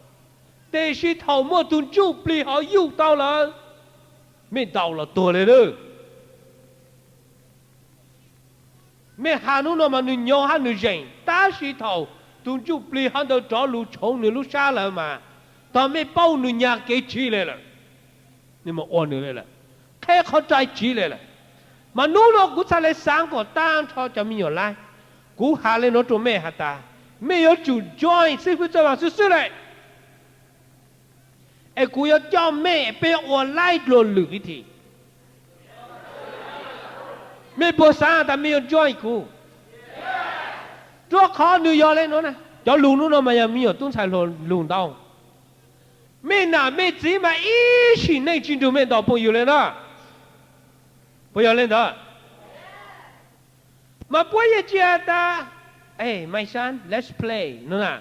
Tes sis thaus muaj tug ntsuj plig hov yuj tau lawm, mej ntaus los tuag le lawm. Mej has nub nua mas nwg nyoog hab nwg zeem, tab sis thaus tug ntsuj plig hov ntawd rov lug tshoov nwg lub sab lawm mas, tog mej paub nwg nyag kev tshiv le lawm. Nws mus ua nws li lawm, qheb qhov rai tsiv li lawm. Mas hnub no kuv txhaj le xaav kom taag nrho cov me nyuam laib. Kuv has le nuav rua mej has tas, mej yuav tsum join xib fwb Txawj Vaaj xwb xwb le. Es kuv yuav coj mej peb ua laib dlua lwm vib thi. Mej puas xaav tas mej yuav join kuv? Rua qhov nws yog le nuav na, cov lug hnub no mas yog me nyuam tub ntxhais hluas lug ntau. Mej nam mej txiv mas ib sim neej tsi nrug mej ntaus phooj ywg le na. Puas yog le ntawd? Mas puab yeej tsi has tas, Hey, my son, let's play, no na.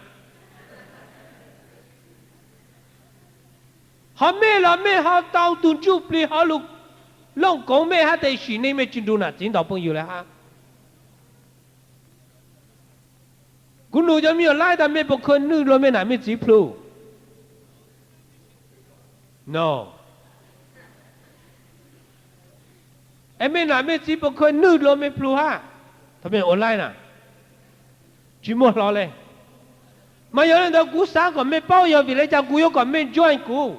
Ho mej los mej ho tau tug ntsuj plig ho lug looj koov mej hab tas sim neej mej tsi nrug nam txiv ntaus phooj ywg le hab. Kuv nug cov me nyuam laib tas mej puas khw nwj dlua mej nam mej txiv plhu? No. Es mej nam mej txiv puas khw nwj dlua mej plhu hab thaum mej ua laib na? Tsi muaj hlo le. Mas yog le ntawd kuv xaav kom mej paub yog vim le caag kuv yuav kom mej join kuv.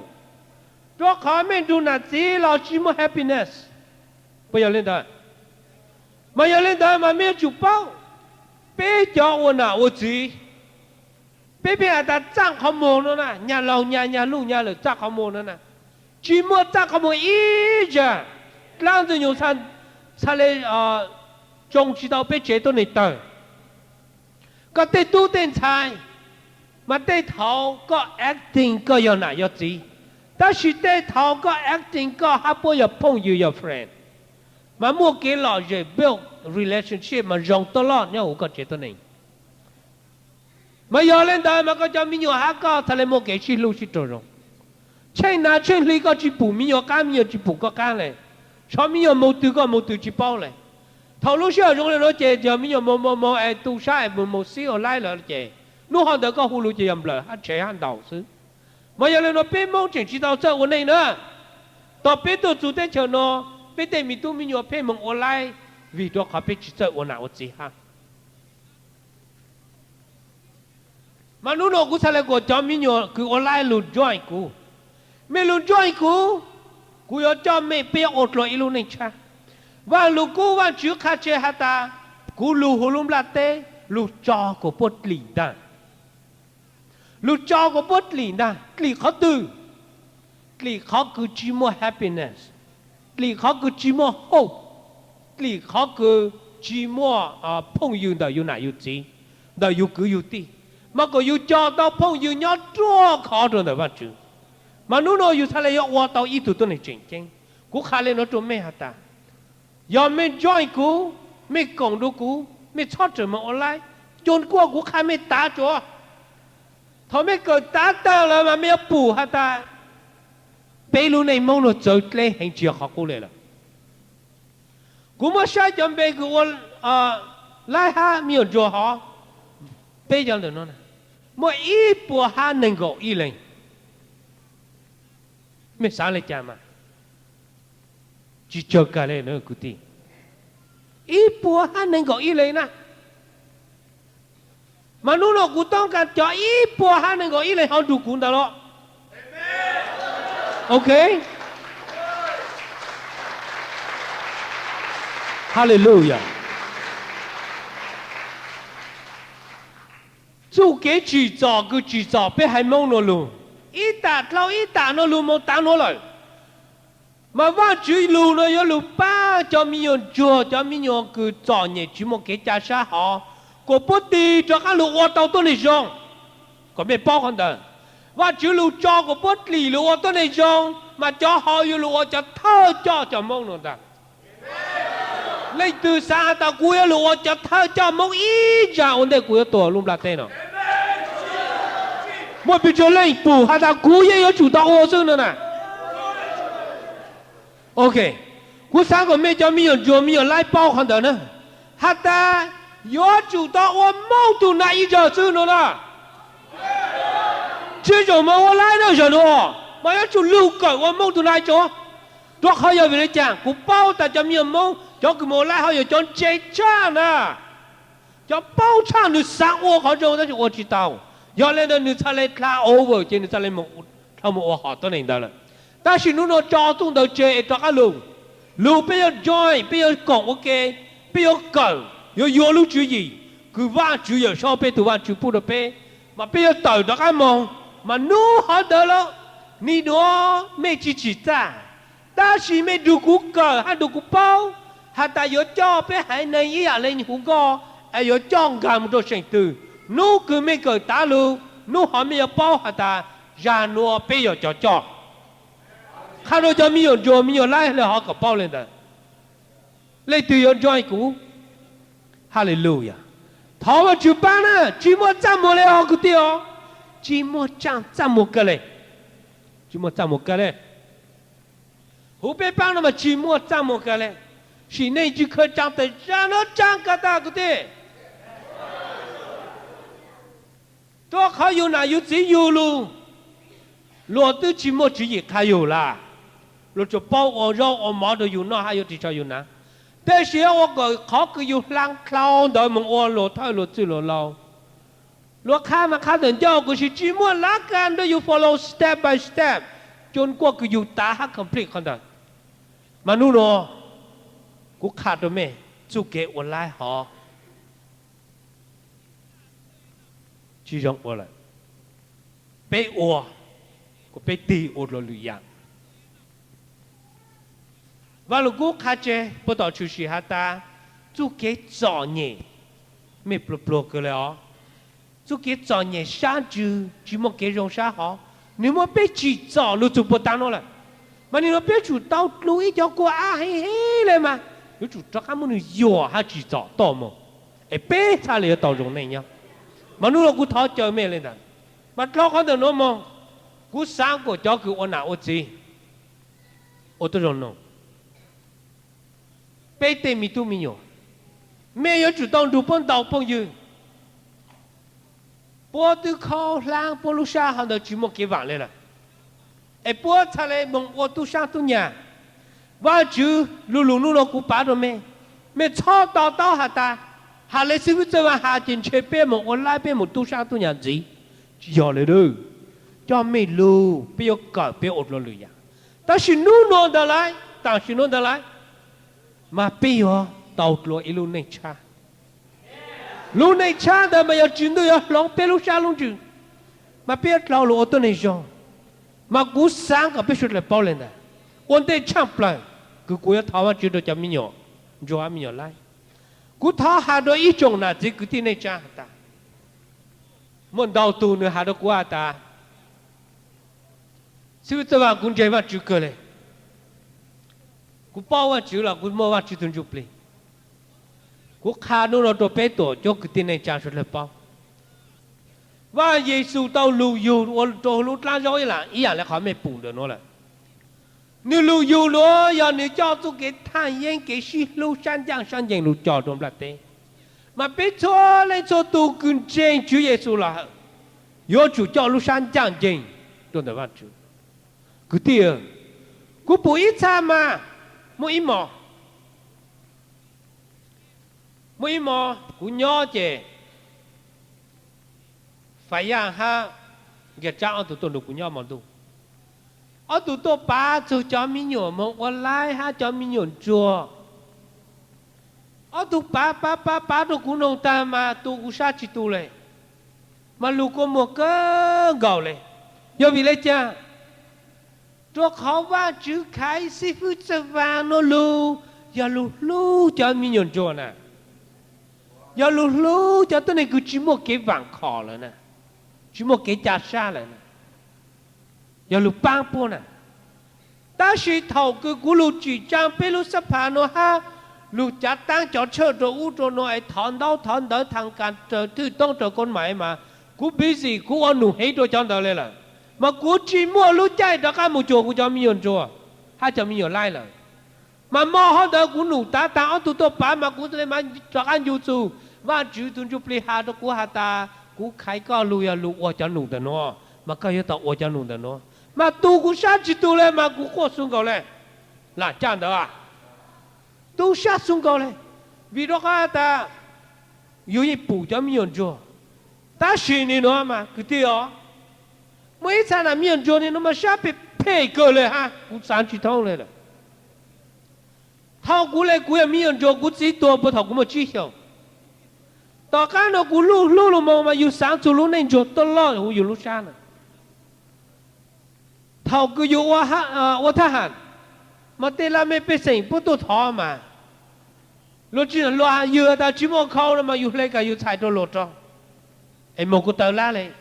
Rua qhov mej nrug nam txiv los tsi muaj happiness. Puas yog le ntawd? Mas yog le ntawd mas mej yuav tsum paub, peb cov ua nam ua txiv, peb pheej has tas txaj qhov muag no na, nyag laug nyag, nyag luj nyag lawm txaj qhov muag no na. Tsi muaj txaj qhov muag ib zag. Dlaab Ntxwg Nyoog txhaj le tsoo tsi tau peb tsev tuab neeg tawg. Koj tej tub tej ntxhais, mas tej thaud koj acting koj yog nam yog txiv, tab sis tej thaud koj acting koj hab puab yog phooj ywg yog friend, mas muaj kev lom zem build relationship mas zoo tuab loj nyob huv koj tsev tuab neeg. Mas yog le ntawd mas koj cov me nyuam hab koj txhaj le muaj kev sib hlub sib raug zoo. Tsheej nas tsheej hli koj tsi pum me nyuam qaab, me nyuam tsi pum koj qaab le. Tsov me nyuam moog twg koj moog twg tsi paub le. Thaum lub sij hawm zoo le nuav ces yog me nyuam moog moog moog es tu sab es moog moog xib ua laib lawm ces, nub ho ntawd koj hu lug ces yog nplawm hab tshev hab ntaus xwb. Mas yog le nuav peb Moob tseem tsi tau txawj ua neej na. Tog peb tuaj txug teb chaws no, peb tej me tub me nyuam pheej moog ua laib vim rua qhov peb tsi txawj ua nam ua txiv hab. Mas nub no kuv txhaj le kuas cov me nyuam kws ua laib lug join kuv. Mej lug join kuv, kuv yuav coj mej peb ua dlua ib lub neej tshab. Vaaj lug kub Vaajtswv qha tseg has tas, kuv lug huv lub nplaj teb lug tso kuas puab dlim ntaag. Lug tso kuas puab dlim ntaag, dlim qhov twg? Dlim qhov kws tsi muaj happiness, dlim qhov kws tsi muaj hope, dlim qhov kws tsi muaj phooj ywg ntawm yug nam yug txiv, ntawm yug kwv yug tij. Mas kom yug coj tau phooj ywg nyob ruaj khov rua ntawm Vaajtswv. Mas nub no yug txhaj le yuav ua tau ib tug tuab neeg tseem ceeb. Kuv qha le nuav rua mej has tas, yog mej join kuv, mej koom rua kuv, mej txhob rawm moog ua laib, cuag kuaj kuv qha mej tav tsuav. Thaum mej kawm tav tag lawm mas mej yuav pum has tas, peb lub neej Moob nuav txawv dleb heev tsi yog qhov qub le lawm. Kuv muab saib cov npe kws ua laib hab me nyuam ntsuag hov, peb cov ntawm no muaj ib puas hab nees nkaum ib leeg. Mej xaav le caag mas? Tsi tsawg kag le kwv tij, ib puas hab nees nkaum ib leeg na. Mas nub no kuv toob kas cov ib puas hab nees nkaum ib leeg ho nrug kuv ntawd los. Ok. Hallelujah. Txuj kev tsim txom kws tsim txom peb haiv Moob nuav lug, ib tam dlhau ib tam nuav lug moog tav nuav lawm. Mas Vaajtswv lug nuav yuav lug pab cov me nyuam ntsuag, cov me nyuam kws txom nyem tsi muaj kev ca sab hov, kuas puab tig rov qaab lug ua tau tuab neeg zoo. Kom mej paub qhov ntawd, Vaajtswv lug tso kuas puab dlim lug ua tuab neeg zoo, mas cov hov yuav lug ua cov thawj coj cov Moob nuav ntag. Leej twg xaav has tas kuv yuav lug ua cov thawj coj Moob ib zag ua ntej kuv yuav tuag lub nplaj teb no? Muaj pes tsawg leej pum has tas kuv yeej yuav tsum tau ua xwb no na? Ok, kuv xaav kom mej cov me nyuam ntsuag me nyuam laib paub qhov ntawd na, has tas yuav tsum tau ua Moob tug nam ib zag xwb no na. Tsi zoo moog ua laib na zag nuav, mas yuav tsum lug kawm ua Moob tug nam tso. Rua qhov yog vim le caag? Kuv paub tas cov me nyuam Moob cov kws moog ua laib ho yog cov ntse tshaj na. Cov paub tshaj, nws xaav ua qhov zoo tab sis ua tsi tau. Yog le ntawd nws txhaj le dlha over ces nws txhaj le dlha moog ua hom tuab neeg ntawd lawm. Tab sis hnub no tso txuj ntawd tseg es rov qab lug, lug peb yuav join, peb yuav koom ua ke, peb yuav kawm, yuav yuav lub tswv yim kws Vajtswv Yawmsaub peb tug Vajtswv pub rau peb, mas peb yuav tawm rov qab moog. Mas hnub hov ntawd los, nim nuav mej tsi tsim txaj, tab sis mej nrug kuv kawm hab nrug kuv paub has tas yuav coj peb haiv neeg ib yam le huv nkoj, es yuav coj nkaag moog rua seem twg. Hnub kws mej kawm tav lug, hnub hov mej yuav paub has tas zag nuav peb yog cov coj. Qha rua cov me nyuam ntsuag me nyuam laib le hov kom paub le ntawd. Leej twg yuav join kuv? Hallelujah. Thov Vajtswv paab na, tsi muaj txaj muag le os kwv tij os. Tsi muaj txaj muag kawg le. Tsi muaj txaj muag kawg le. Huv peb paab no mas tsi muaj txaj muag kawg le. Sim neej tsi khaws tsaa tas zag nuav tsaa kawg tas kwv tij. Rua qhov yug nam yug txiv yug lug, luag twb tsi muaj tswv yim qha yug lawm. Luag tsuas paub ua zaub ua mov rua yug noj hab yuav ris tsho yug hnav. Tab sis ua kom qhov kws yug hla dlhau ntawd moog ua luag thawj luag txwj luag laug. Luag qha mas qha tawm ncauj kuv sis tsi muaj lav kas nrug yug follow step by step, cua kuaj kws yug tav hab complete qhov ntawd. Mas hnub nuav kuv qha rua mej, txuj kev ua laib hov tsi zoo ua lawm. Peb ua, kuas peb tig ua dlua lwm yaam. Vaj Lug Kub qha tseg puag tom tshwm sim has tas, txuj kev txom nyem, mej pluag pluag kawg le os. Txuj kev txom nyem sab ntsws tsi muaj kev zoo sab hov, nwg muab peb tsim txom lug txug puag taag nuav lawm. Mas nim nuav peb yuav tsum tau dlua ib cov kua ab heev heev le mas yuav tsum rov qab muab nwg yuam hab tsim txom toj moog, es peb txhaj le yuav tau zoo neej nyob. Mas hnub nuav kuv thov caw mej le ntawd. Mas dlhau qhov ntawm nuav moog, kuv xaav kuas cov kws ua nam ua txiv ua tau zoo noog, peb tej me tub me nyuam, mej yuav tsum tau nrug puab ntaus phooj ywg. Puab twb khaub hlaab puab lub sab hov ntawd tsi muaj kev vaam le lawm, es puab txhaj le moog ua tub sab tub nyag. Vajtswv lu lug hnub nuav kuv pav rua mej, mej txhob to taub has tas, has le xib fwb Txawj Vaaj has ces ntshe peb moog ua laib peb moog tub sab tub nyag ntxiv. Tsi yog le, coj mej lug peb yuav kawm peb ua dlua lwm yaam. Tab sis hnub nuav ntawd lawm, tam sim nuav ntawd lawm, mas peb yuav tau dlua ib lub neej tshab. Lub neej tshab ntawd mas yog Tswv Ntuj yuav hloov peb lub sab lub ntsws, mas peb yuav dlhau lug ua tuab neeg zoo. Mas kuv xaav kom peb suav dlawg paub le ntawd. Ua ntej tshaaj plawg kws kuv yuav thov Vajtswv rua cov me nyuam ntsuag me nyuam laib, kuv thov has rua ib tsoom nam txiv kwv tij neej tsaa has tas, muaj ntau tug nwg has rua kuv has tas, xib fwb Txawj Vaaj, kuv ntseeg Vajtswv kawg le, kuv paub Vajtswv los kuv muaj Vajtswv tug ntsuj plig. Kuv qha hnub nuav rua peb tuam cuab kwv tij neej tsaa suav dlawg paub, Vaaj Yexus tau lug yug ua rua lub dlaab zaub ib yaam le qhov mej pum ntawm nuav lawm. Nwg lug yug nuav yog nwg coj txuj kev thaaj yeeb kev sib hlub sab ncaaj sab nceeg lug cog rua nplaj teb. Mas peb txhua leej txhua tug kws ntseeg Tswv Yexus los, yuav tsum coj lub sab ncaaj nceeg rua ntawm Vaajtswv. Kwv tij, kuv pum ib txha mas, muaj ib hmo, muaj ib hmo kuv nyob ces Faiv Yaaj hab Nkiag Tsaab ob tug tuaj nrug kuv nyob hmo ntuj. Ob tug tuaj pav txug cov me nyuam moog ua laib hab cov me nyuam ntsuag. Ob tug pav pav pav pav rua kuv noog tag mas tu kuv sab tsi tu le, mas lug kua muag kawg nkaus le. Yog vim le caag? Rua qhov Vaajtswv khaiv xib fwb Txawj Vaaj nuav lug, yog lug hlub cov me nyuam ntsuag na, yog lug hlub cov tuab neeg kws tsi muaj kev vaam khom lawm na, tsi muaj kev ca sab lawm na, yog lug paab puab na. Tab sis thaum kws kuv lug tsim tsaa peb lub xab phas nuav hab lug cav taab cov tshawj rua ub rua nuav es thov ntaub thov ntawv thaam kas raws thwj toob raws koob mais mas kuv busy, kuv ua num heev rua cov ntawd le lawm, mas kuv tsi muaj lub caij rov qab moog cuag kuv cov me nyuam ntsuag hab cov me nyuam laib lawm. Mas hmo hov ntawd kuv num tav taag ob tug tuaj pav mas kuv le mas rov qab ncu txug Vaajtswv tug ntsuj plig has rua kuv has tas, kuv khaiv koj lug yog lug ua cov num ntawm nuav, mas koj yuav tau ua cov num ntawm nuav. Mas tu kuv sab tsi tu le mas kuv quaj xu nkaus le. Lam caj ntawd, tu sab xu nkaus le, vim rua qhov has tas yug yeej pum cov me nyuam ntsuag. Tab sis nim nuav mas kwv tij os, muaj ib txha nam me nyuam ntsuag nim nuav mas sab phem Ntxim kawg le hab, kuv xaav tsi thoob le lawm. Thaum kuv le kuv yog me nyuam ntsuag, kuv txiv tuag puag thaum kuv muaj tsib xyoos. Tom qab no kuv luj hlub lug moog mas yug xaav txug lub neej ntsuag tuaj loj huv yug lub sab na. Thaum kws yug ua thab ham, mas tej laj mej pej xeem puab tuaj thov mas, luag tsi, luag has yug tas tsi muaj khau no mas yug hle kag yug txhais rua luag rua, es moog kuas taw lab le.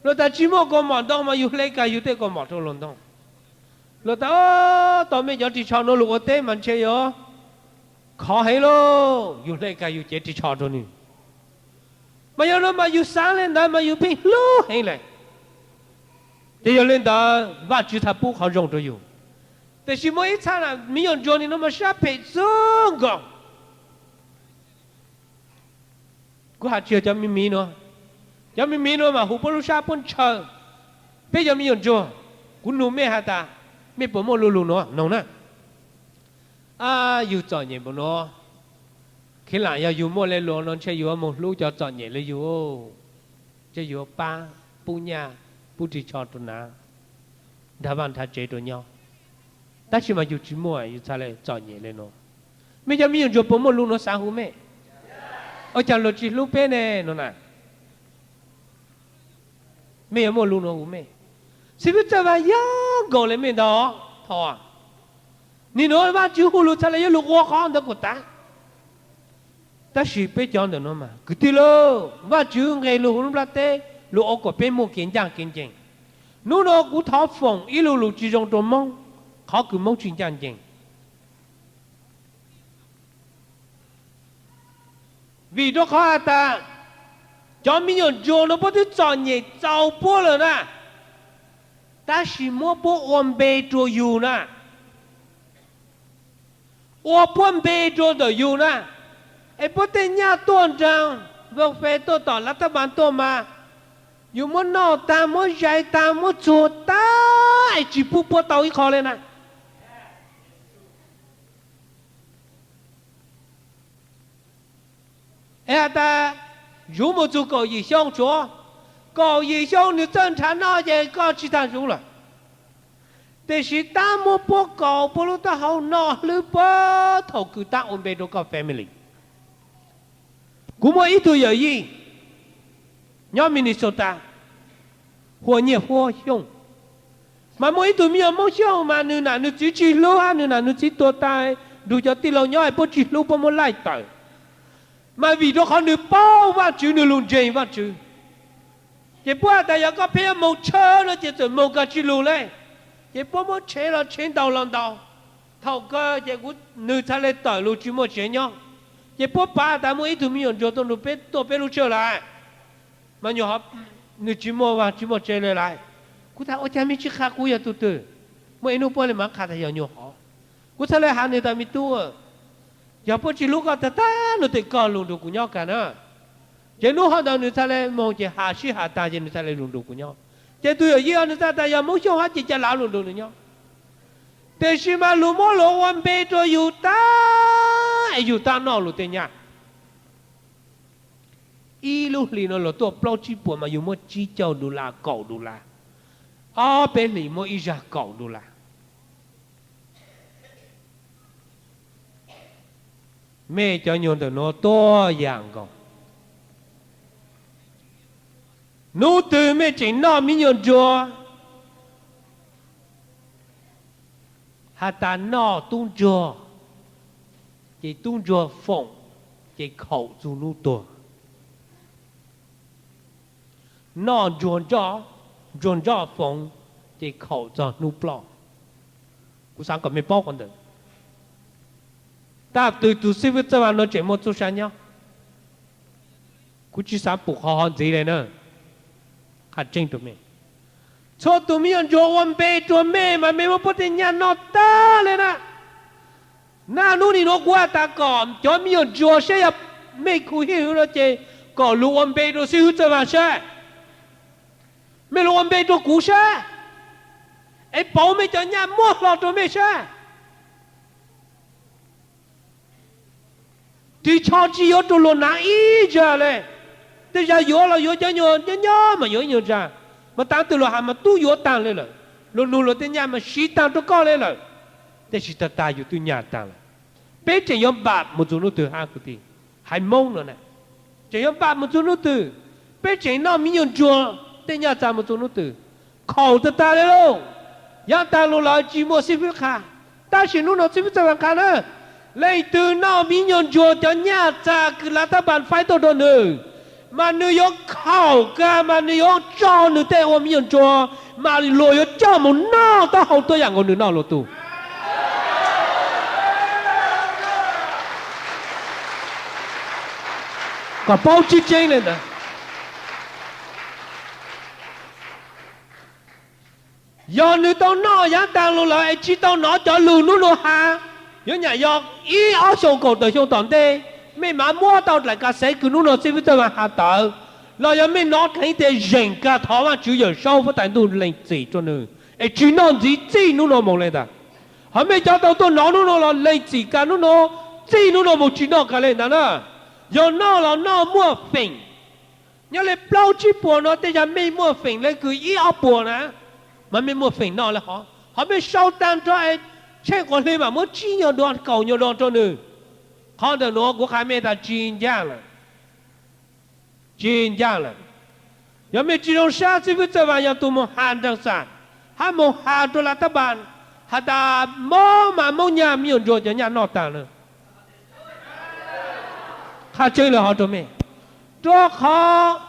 Luag tas tsi muaj kaus mom ntoo mas yug hle kag yug tej kaus mom rua luag ntoo. Luag tas, tau mej cov ris tsho nuav lug ua teb mas ntshe yuav khov heev lauj, yug hle kag yug cev ris tsho rua nwg. Mas yog nuav mas yug xaav le ntawd mas yug pheej hlub heev le. Ces yog le ntawd Vaajtswv txhaj pub qhov zoo rua yug. Tab sis muaj ib txhia me nyuam ntsuag nwg nuav mas sab phem xwb nkaus. Kuv has tsi yog cov me miv nuav, cov me miv nuav mas huv puab lub sab puab ntshaw. Peb cov me nyuam ntsuag, kuv nug mej has tas, mej puas muaj lu lug nuav noog na? Yug txom nyem npaum nuav, khiv lam yog yug muaj le luas no ntshe yug moog hlub cov txom nyem le yug, ntshe yug pab, pub nyaj, pub ris tsho rua nav, nrhav vaaj nrhav tsev rua nyob. Tab sis mas yug tsi muaj, yug txhaj le txom nyem le nuav. Mej cov me nyuam ntsuag puas muaj lu nuav xaav huv mej? Ua caag luag tsi hlub peb ne no na? Mej yuav muaj lu nuav huv mej? Xib fwb Txawj Vaag yog nkaus le mej ntag. Thaum nim nuav Vaajtswv hu lug txhaj le yuav lug ua qhov ntawd kuas tas. Tab sis peb cov ntawm nuav mas kwv tij lauj, Vaajtswv nqes lug huv lub nplaj teb lug ua kuas peb muaj kev ncaaj kev nceeg. Nub nuav kuv thov foom ib lu lug tsi zoo rua Moob, qhov kws Moob tsi ncaaj nceeg. Vim rua qhov has tas, cov me nyuam ntsuag nuav puab twb txom nyem txaus puab lawm na, tab sis muab puab ua npe rua yug na, ua puab npe rua ntawm yug na, es puab tej nyaj tuaj nraag, vau fe tuaj tom lav tab npas tuaj mas, yug muab noj taag, muab zais taag, muab txuag taag, es tsi pub puab tau ib qho le na. Es has tas, zuv mus txug kaum yim xyoo tsuav, kaum yim xyoo nwg txawj nrhav noj ces koj tsi taag zuv lawm. Tab sis tab muab puab kaus puab lub taub hau noj hlwb puag thaum kws tab ua npe rua koj family. Kuv muaj ib tug yawm yij nyob Minnesota, hu ua Nyiaj Huab Xyooj. Mas muaj ib tug me nyuam Moob Xyooj mas nwg nam nwg txiv tsi hlub hab, nwg nam nwg txiv tuag taag, nrug cov tij laug nyob es puab tsi hlub, puab muab laij tawm. Mas vim rua qhov nwg paub Vaajtswv, nwg lug ntseeg Vaajtswv, ces puab has tas yog koj pheej yuav moog tshawb no ces txawm moog kag tsi lug le, ces puab muab tshev los tshev ntaus los ntaus. Thaum kawg ces kuv, nwg txhaj le tawm lug tsi muaj tsev nyob. Ces puab pav tas muaj ib tug me nyuam ntsuag tuaj nrug peb tuaj peb lub tshawj lawm, mas nyuam qhuav, nwg tsi muaj vaaj tsi muaj tsev le lawm. Kuv tas ua caag mej tsi qha kuv yog tug twg? Muaj ib nub puab le maam qha tas yog nyuam qhuav. Kuv txhaj le has nwg tas me tub, yog puab tsi hlub koj taag taag no tes koj lug nrug kuv nyob kag na. Ces nub hov ntawd nwg txhaj le moog ces has sib has taag ces nwg txhaj le lug nrug kuv nyob. Ces tug yawm yij nwg txhaj tas yog Moob Xyooj hab ces ca le lug nrug nwg nyob. Tab sis mas luag muab luag ua npe rua yug taag, es yug tab noj luag tej nyaj. Ib lub hlis no luag tuaj plaub tsib puas mas yug muab tsib caug dollar, kaum dollar. Ob peb hlis muab ib zag kaum dollar. Mej cov nyuag ntawm nuav tuaj yaam nkaus. Nub twg mej tseem noj me nyuam ntsuag, has tas noj tub ntsuag, ces tub ntsuag foom, ces khaum txug nub tuag. Noj ntsuag nroj, ntsuag nroj foom, ces khaum txug nub ploj. Kuv xaav kom mej paub qhov ntawd. Tab twg tug xib fwb Txawj Vaag nuav tseem muaj txuj sa nyob, kuv tsi xaav pum qhov hov ntxiv le na. Qha tseeb rua mej, txhua tug me nyuam ntsuag ua npe rua mej mas mej muab puab tej nyaj noj taag le na. Naj nub nim nuav kuv has tas kom cov me nyuam ntsuag saib yog mej khu hib hwv no ces kom lug ua npe rua xib fwb Txawj Vaag saib, mej lug ua npe rua kuv saib, es pauv mej cov nyaj muab hlo rua mej saib. Ris tsho tsi yuav rua luag nav ib zag le. Tej zag yuav los yuav cov nyuag nyob nyob mas yuav ib nyuag zag, mas tav twg luag has mas tub yuav taag le lawm. Luag nug luag tej nyaj mas siv taag rua koj le lawm, tab sis tag tag yus twb nyaj taag lawm. Peb tseem yuav npam mus txug nub twg hab kwv tij? Haiv Moob no na, tseem yuav npam mus txug nub twg? Peb tseem noj miv nyuas ntsuag tej nyaj txag mus txug nub twg? Khaum tag tag le lauj. Yaav taag lug lawm tsi muaj xib fwb qha, tab sis nub nua xib fwb Txawj Vaaj qha na, leej twg noj miv nyuas ntsuag cov nyaj txag kws lav tab npas faib tuaj rua nwg, mas nwg yuav khaum kag mas nwg yuav tso nwg tej ua miv nyuas ntsuag, mas luag yuav coj mus noj taub hau tuab yaam nkaus nwg noj lug tug. Kom paub tseeb tseeb le ntawd. Yog nwg tau noj yaav taag lug lawm es tsi tau nov cov lug nub nua has, yuav nyam yog ib ob xyoo kaum tawm xyoo tom ntej, mej mam muab tau dlaim kas xev kws nub nua xib fwb Txawj Vaaj has tawv, los yog mej nov dleev tias zeem kag thov Vaajtswv Yawm Saub huab tais ntuj lees txim rua nwg es tsi noj ntxiv txij nub nua moog le ntag. Ho mej cov tau tuaj nov nub nua los lees txim kag nub nua, txij nub nua moog tsi noj kag le ntag na. Yog noj los noj muaj feem. Nyob le plaub tsib puas no tej zag mej muaj feem le kws ib ob puas na, mas mej muaj feem noj le hov. Ho mej sau taag nrho es tsheej quas hli mam muab tsib nyuag duas kaum nyuag duas rua nwg. Qhov ntawm nuav kuv qha mej tas tsi ncaaj lawm, tsi ncaaj lawm. Yog mej tsi zoo sab xib fwb Txawj Vaaj yog tug moog has nraag xam hab moog has rua lav tab npas has tas Moob mas Moob nyaj miv nyuas ntsuag cov nyaj noj taag na. Qha tseeb le hov rua mej, rua qhov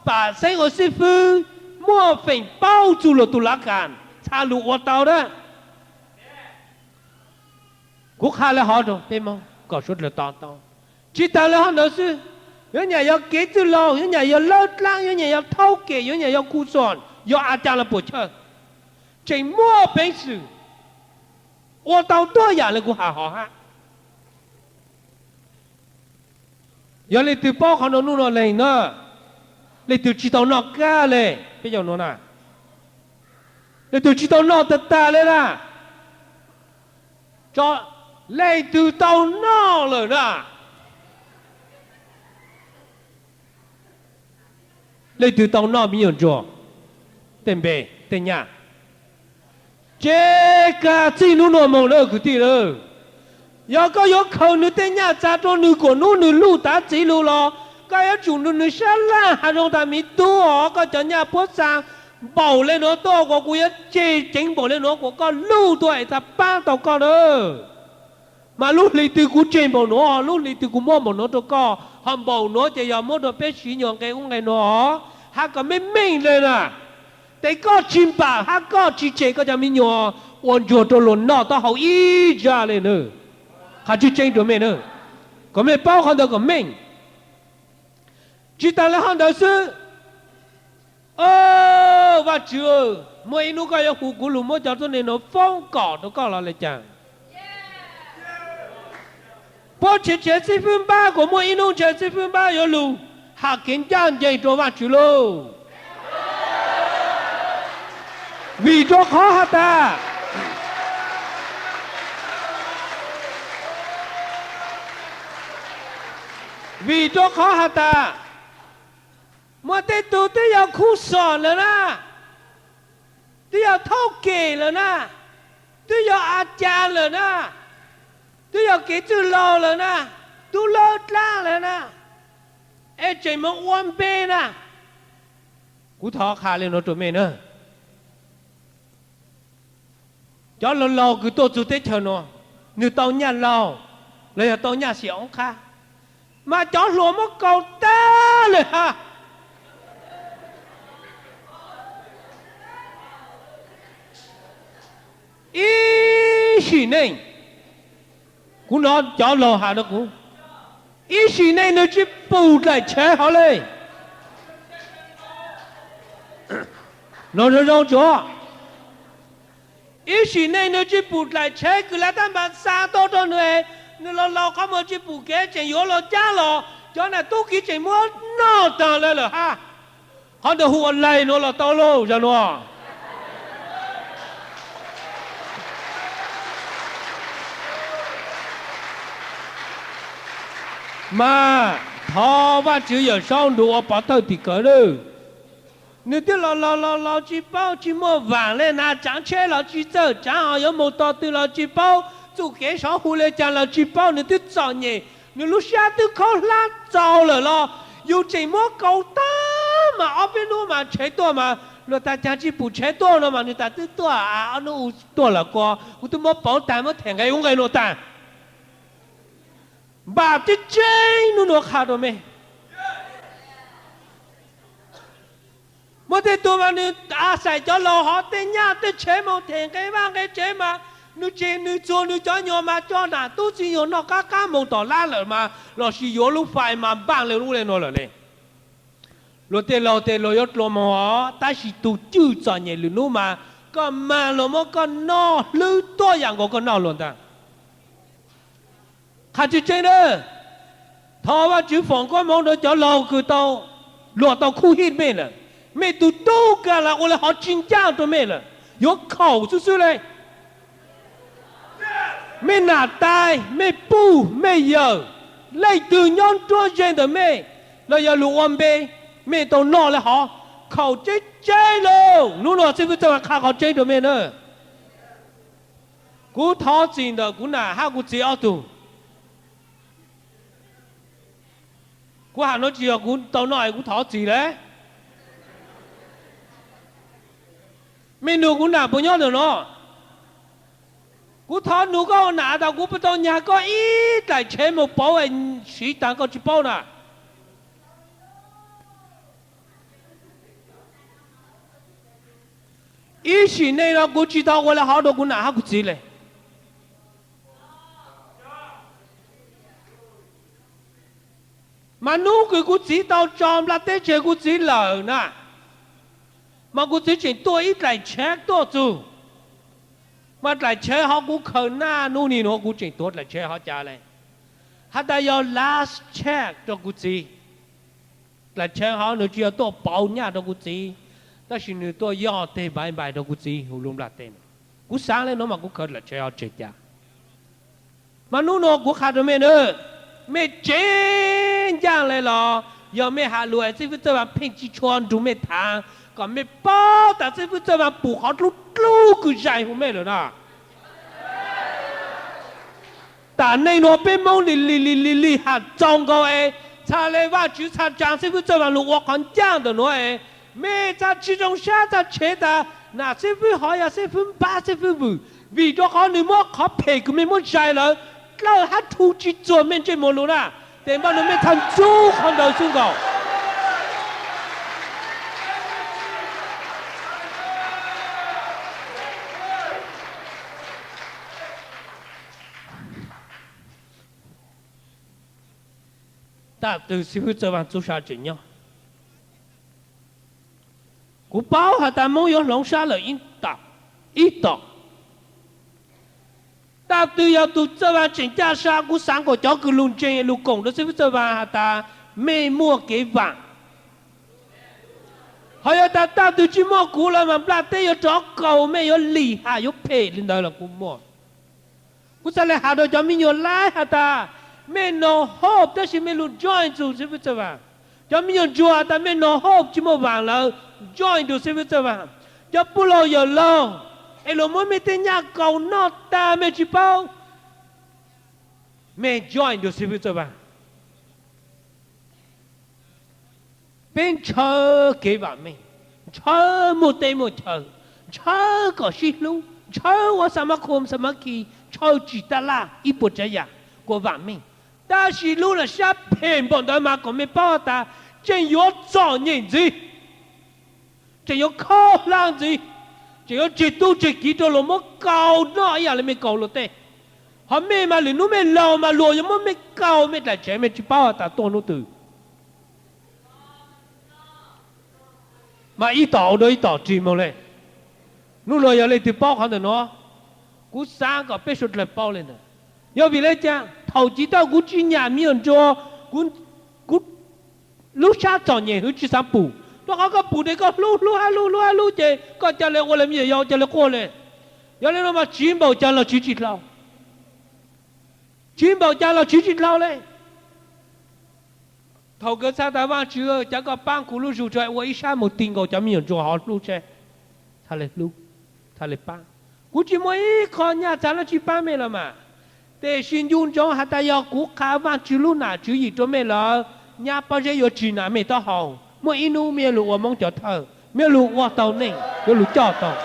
pam xeeb ua xib fwb muaj feem paub txug luag tug lav kas txha lug ua tau na. Kuv qha le hov rua peb Moob kom suav dlawg to taub. Tsi taag le hov ntawd xwb, yuav nyam yog kev txwj laug, yuav nyam yog lawb dlaab, yuav nyam yog thaub kem, yuav nyam yog khu xom, yog a cas los puam chawj, tseem muaj peev xwm ua tau tuab yaam le kuv has hov hab. Yog leej twg paub qhov nuav nub nua lees na, leej twg tsi tau noj kag le, peb yaum nuav na, leej twg tsi tau noj tag tag le na, leej twg tau noj lawm na, leej twg tau noj miv nyuas ntsuag tej npe tej nyaj, tseg kag txij nub nua moog na kwv tij lawm. Yog koj yuav khaws nwg tej nyaj txag rua nwg kuas nub nwg luj tav txiv lug los koj yuav tsum nrug nwg sab laj has zoo tas miv tub os, koj cov nyaj puab xa npaum le nuav tuaj kuas kuv yuav tseg ceev npaum le nuav kuas koj luj tuaj es txha paab tau koj na. Mas lub hli twg kuv tseg npaum nuav, lub hli twg kuv muab npaum nuav rua koj, ho npaum nuav ces yog muab rua peb siv nyuas nqe ub nqe nuav os, hab kom meej meej le na. Tes koj tsi npam hab koj tsi tseg koj cov miv nyuas ua ntsuag rua luag noj taub hau ib zag le na. Qha tseeb tseeb rua mej na, kom mej paub qhov ntawd kom meej. Tsi taag le hov ntawd xwb, Vaajtswv, muaj ib nub koj yuav hu kuv lug muab cov tuab neeg nuav foob kom rua koj los le caag? Puab tshev tshev xib fwb npab kuas muaj ib nub ntshe xib fwb npab yuav lug has kev ncaaj nceeg rua Vaajtswv lauj. Vim rua qhov has tas, vim rua qhov has tas, muaj tej tug twb yog khu xom lawm na, twb yog thaub kem lawm na, twb yog a cas lawm na, twb yog kev txwj laug lawm na, tub lawb dlaab lawm na, es tseem moog ua npe na. Kuv thov qha le nuav rua mej na, cov laug laug kws tuaj txug teb chaws nuav, nwg tau nyaj laug los yog tau nyaj xim oob qhab, mas cov hluas muab kaus tag lawm hab. Ib sim neej, kuv nov cov laug has rua kuv, ib sim neej nwg tsi pum dlaim tshev hov le. Nov zoo zoo tsuav, ib sim neej nwg tsi pum dlaim tshev kws lav tab npas xa tuaj rua nwg, nwg laug laug qhov muag tsi pum kev tseem yuav luag cab los, cov nam tub kiv tseem muab noj taag le lawm hab. Qhov ntawd hu ua laig nuav los tau lauj zag nuav. Mas thov Vaajtswv Yawm Saub nrug ua pov thawj tim kawg nawb. Nws twb los los los los tsis paub, tsis muaj vam le na, tsaav tsheb los tsis txawj tsaav, ho yuav mus tog twg los tsis paub, txuj kev sov hu le caag los tsis paub, nws twb txom nyem, nws lub sab twb khaub hlab txaus lawm los yus tseem muab kaus tag mas ob peb hnub mas tsheb tuaj mas luag tas caag tsis pum tsheb tuaj no mas nws tas twb tuaj, ob hnub u tuaj lawm ko, kuv twb muab pauv tag muab them nqe ub nqe nuav tag. Npaam tseeb tseeb nub nuav qha rua mej. Muaj tej tug mas nws a xais cov laug hov tej nyaj tej tsheb moog them nqe vaj nqe tsev mas nws tseg nws txuag nws cov nyuas mas coj nam tub txi nyuas noj qab qab moog tom lab lawm mas lossis yuav lub fais mas npaaj le lub le nuav lawm ne. Luag tej laug tej luag yuav dlua moog os, tab sis tug cwj txom nyem lwm nub mas koj maag luag muab koj noj hlwb tuab yaam nkaus koj noj luag ntag. Qha tseeb tseeb na, thov Vaajtswv foom koob moov rua cov laug kws tau, luag tau khuj hij mej lawm, mej tug tub kaag lug ua le hov tsis ncaaj rua mej lawm, yuav khaum xwb xwb le. Mej nam tais, mej puj, mej yawm, leej twg nyob nruab zeeg ntawm mej los yog lug ua npe, mej tau noj le hov, khaum tseeb tseeb lauj. Nub nuav xib fwb Txawj Vaaj qha qhov tseeb rua mej na. Kuv thov txim ntawm kuv nam hab kuv txiv ob tug. Kuv has nuav tsis yog kuv tau noj es kuv thov txim le. Mej nug kuv nam puas nyob ntawm no. Kuv thov nug koj ua nam tas kuv puas tau nyag koj ib dlaim tsheb moog pauv siv taag koj tsis paub na. Ib sim neej no kuv tsis tau ua le hov rua kuv nam hab kuv txiv le. Mas nub kws kuv txiv tau tso nplaj teb tseg kuv txiv lawm na, mas kuv txiv tseem tuaj ib dlaim tsheb tuaj txug. Mas dlaim tsheb hov kuv khaws naj nub ni nuav kuv tseem tuav dlaim tsheb hov ca le. Has tas yog last check rua kuv txiv. Dlaim tsheb hov nws tsis yog tuaj pauv nyaj rua kuv txiv, tab sis nws tuaj yog teg npaiv npais rua kuv txiv huv lub nplaj teb. Kuv xaav le nuav mas kuv khaws dlaim tsheb hov tseg ca. Mas nub nuav kuv qha rua mej na, mej tsev ncaaj le los yog mej has lug es xib fwb Txawj Vaaj pheej tsis tshua nrug mej thaam, kom mej paub tas xib fwb Txawj Vaaj pum qhov dlub dlub kws zais huv mej lawm na. Tam neej nuav peb Moob lim lim lim lim lim ham txaus nkaus es txhaj le Vaajtswv txhaj tsaa xib fwb Txawj Vaaj lug ua qhov ncaaj ntawm nuav es mej txhaj tsis zoo sab txhaj tshev tas nam xib fwb hov yog xib fwb npab xib fwb vwm, vim rua qhov nws muab qhov phem kws mej muab zais lawm dlawb hab rhu tsis txuag mej ntsej muag lug na. Tes npaj nuav mej txhaj ntxub qhov ntawd xwb nkaus. Taj twg xib fwb Txawj Vaaj txub sab tseem nyob? Kuv paub has tas Moob yuav hloov sab lawm ib tom. Taj twg yog tug Txawj Vaaj tseem caj sa, kuv xaav kom cov kws lug ntseeg lug koom rua xib fwb Txawj Vaaj has tas mej muaj kev vaam. Ho yog tas taj twg tsis muaj kuv lawm mas nplaj teb yuav rov kaus, mej yuav lim ham yuav phem li ntawd los kuv muaj. Kuv txhaj le has rua cov me nyuam laib has tas mej no hope tab sis mej lug join txug xib fwb Txawj Vaaj. Cov me nyuam ntsuag has tas mej no hope tsis muaj vaam lawm, join nrug xib fwb Txawj Vaaj. Cov puj laug yawm laug es luag muab mej tej nyaj kaus noj tag mej tsis paub, mej join nrug xib fwb Txawj Vaaj. Peb ntshaw kev vaam meej, ntshaw muaj teb muaj chaw, ntshaw kom sib hlub, ntshaw ua xa mab khum xa mab khi, ntshaw tsim taj laj ib puas tsav yam kuas vaam meej. Tab sis lub lawm sab phem npaum ntawd mas kom mej paub tas tseem yuav txom nyem ntxiv, tseem yuav khob hlab ntxiv, tseem yuav tseg tub tseg kiv rua luag muab kaus noj ib yam le mej kaus luag tej. Ho mej mas lwm hnub mej laug mas luag yuav muab mej kaus mej dlaim tsev mej tsis paub tas tuaj hnub twg. Mas ib tom ua dua ib tom rig moog le. Hnub nuav yog leej twg paub qhov ntawm nuav, kuv xaav kom peb suav dlawg paub le ntawd. Yog vim le caag thaum chiv tau kuv tsis nyam me nyuam ntsuag, kuv lub sab txom nyem hwv tsis xaav pum, rua qhov koj pum tes koj hlub hlub hab hlub hlub hab hlub ces koj ca le ua le me nyuam yaus ca le quaj le. Yog le nuav mas tsiv npaum caag los tsiv tsis dlhau, tsiv npaum caag los tsiv tsis dlhau le. Thaum kawg txhais tas Vaajtswv, cav koj paab kuv lub zug rua ua ib sab moog ti nkaus cov me nyuam ntsuag hov hlub seb txhaj le hlub, txhaj le paab. Kuv tsi muaj ib qho nyaj txag dlaab tsi paab mej los mas, tab sis ncu ntsoov has tas yog kuv qha Vaajtswv lub nam tswv yim rua mej lawm, nyab pob zeb yuav tsim nam mej taub hau. Muaj ib nub mej yuav lug ua Moob cov thawj, mej yuav lug ua tau neeg, yuav lug coj tau.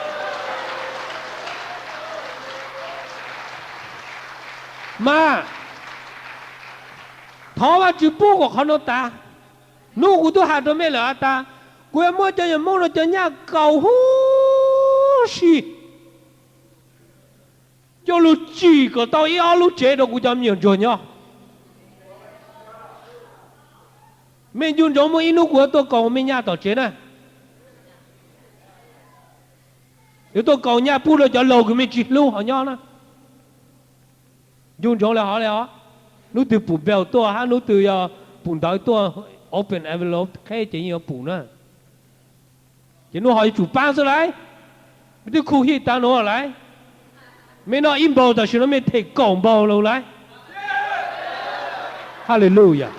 Mas thov Vaajtswv pub kuas qhov nuav tas. Nub kuv tub has rua mej lawm has tas, kuv yuav muab cov nyuam Moob nuav cov nyaj kaus huv si coj lug tsim kom tau ib ob lub tsev rua kuv cov me nyuam ntsuag nyob. Mej ncu ntsoov muaj ib nub kuv yuav tuaj kaus mej nyaj tom tsev na. Yuav tuaj kaus nyaj pub rua cov laug kws mej tsi hlub hov nyob na. Ncu ntsoov le hov le os. Nub twg pum bill tuaj hab nub twg yog pum ntawv tuaj, open envelope qheb ces yeej yuav pum na. Ces nub hov yuav tsum paab xwb lauj. Mej twb khu hij tas nuav lauj. Mej noj ib npaug tam sim no mej them kaum npaug lug lauj. Hallelujah.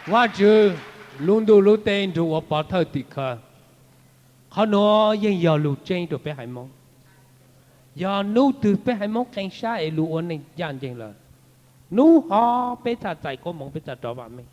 Vaajtswv lub ntuj lub teb nrug ua pov thawj tim khawv. Qhov nuav yeej yog lug tseeb rua peb haiv Moob. Yog nub twg peb haiv Moob qee sab es lug ua neej ncaj nceeg lawm, nub hov peb txhaj txais koob moov, peb txhaj rov vaam meej.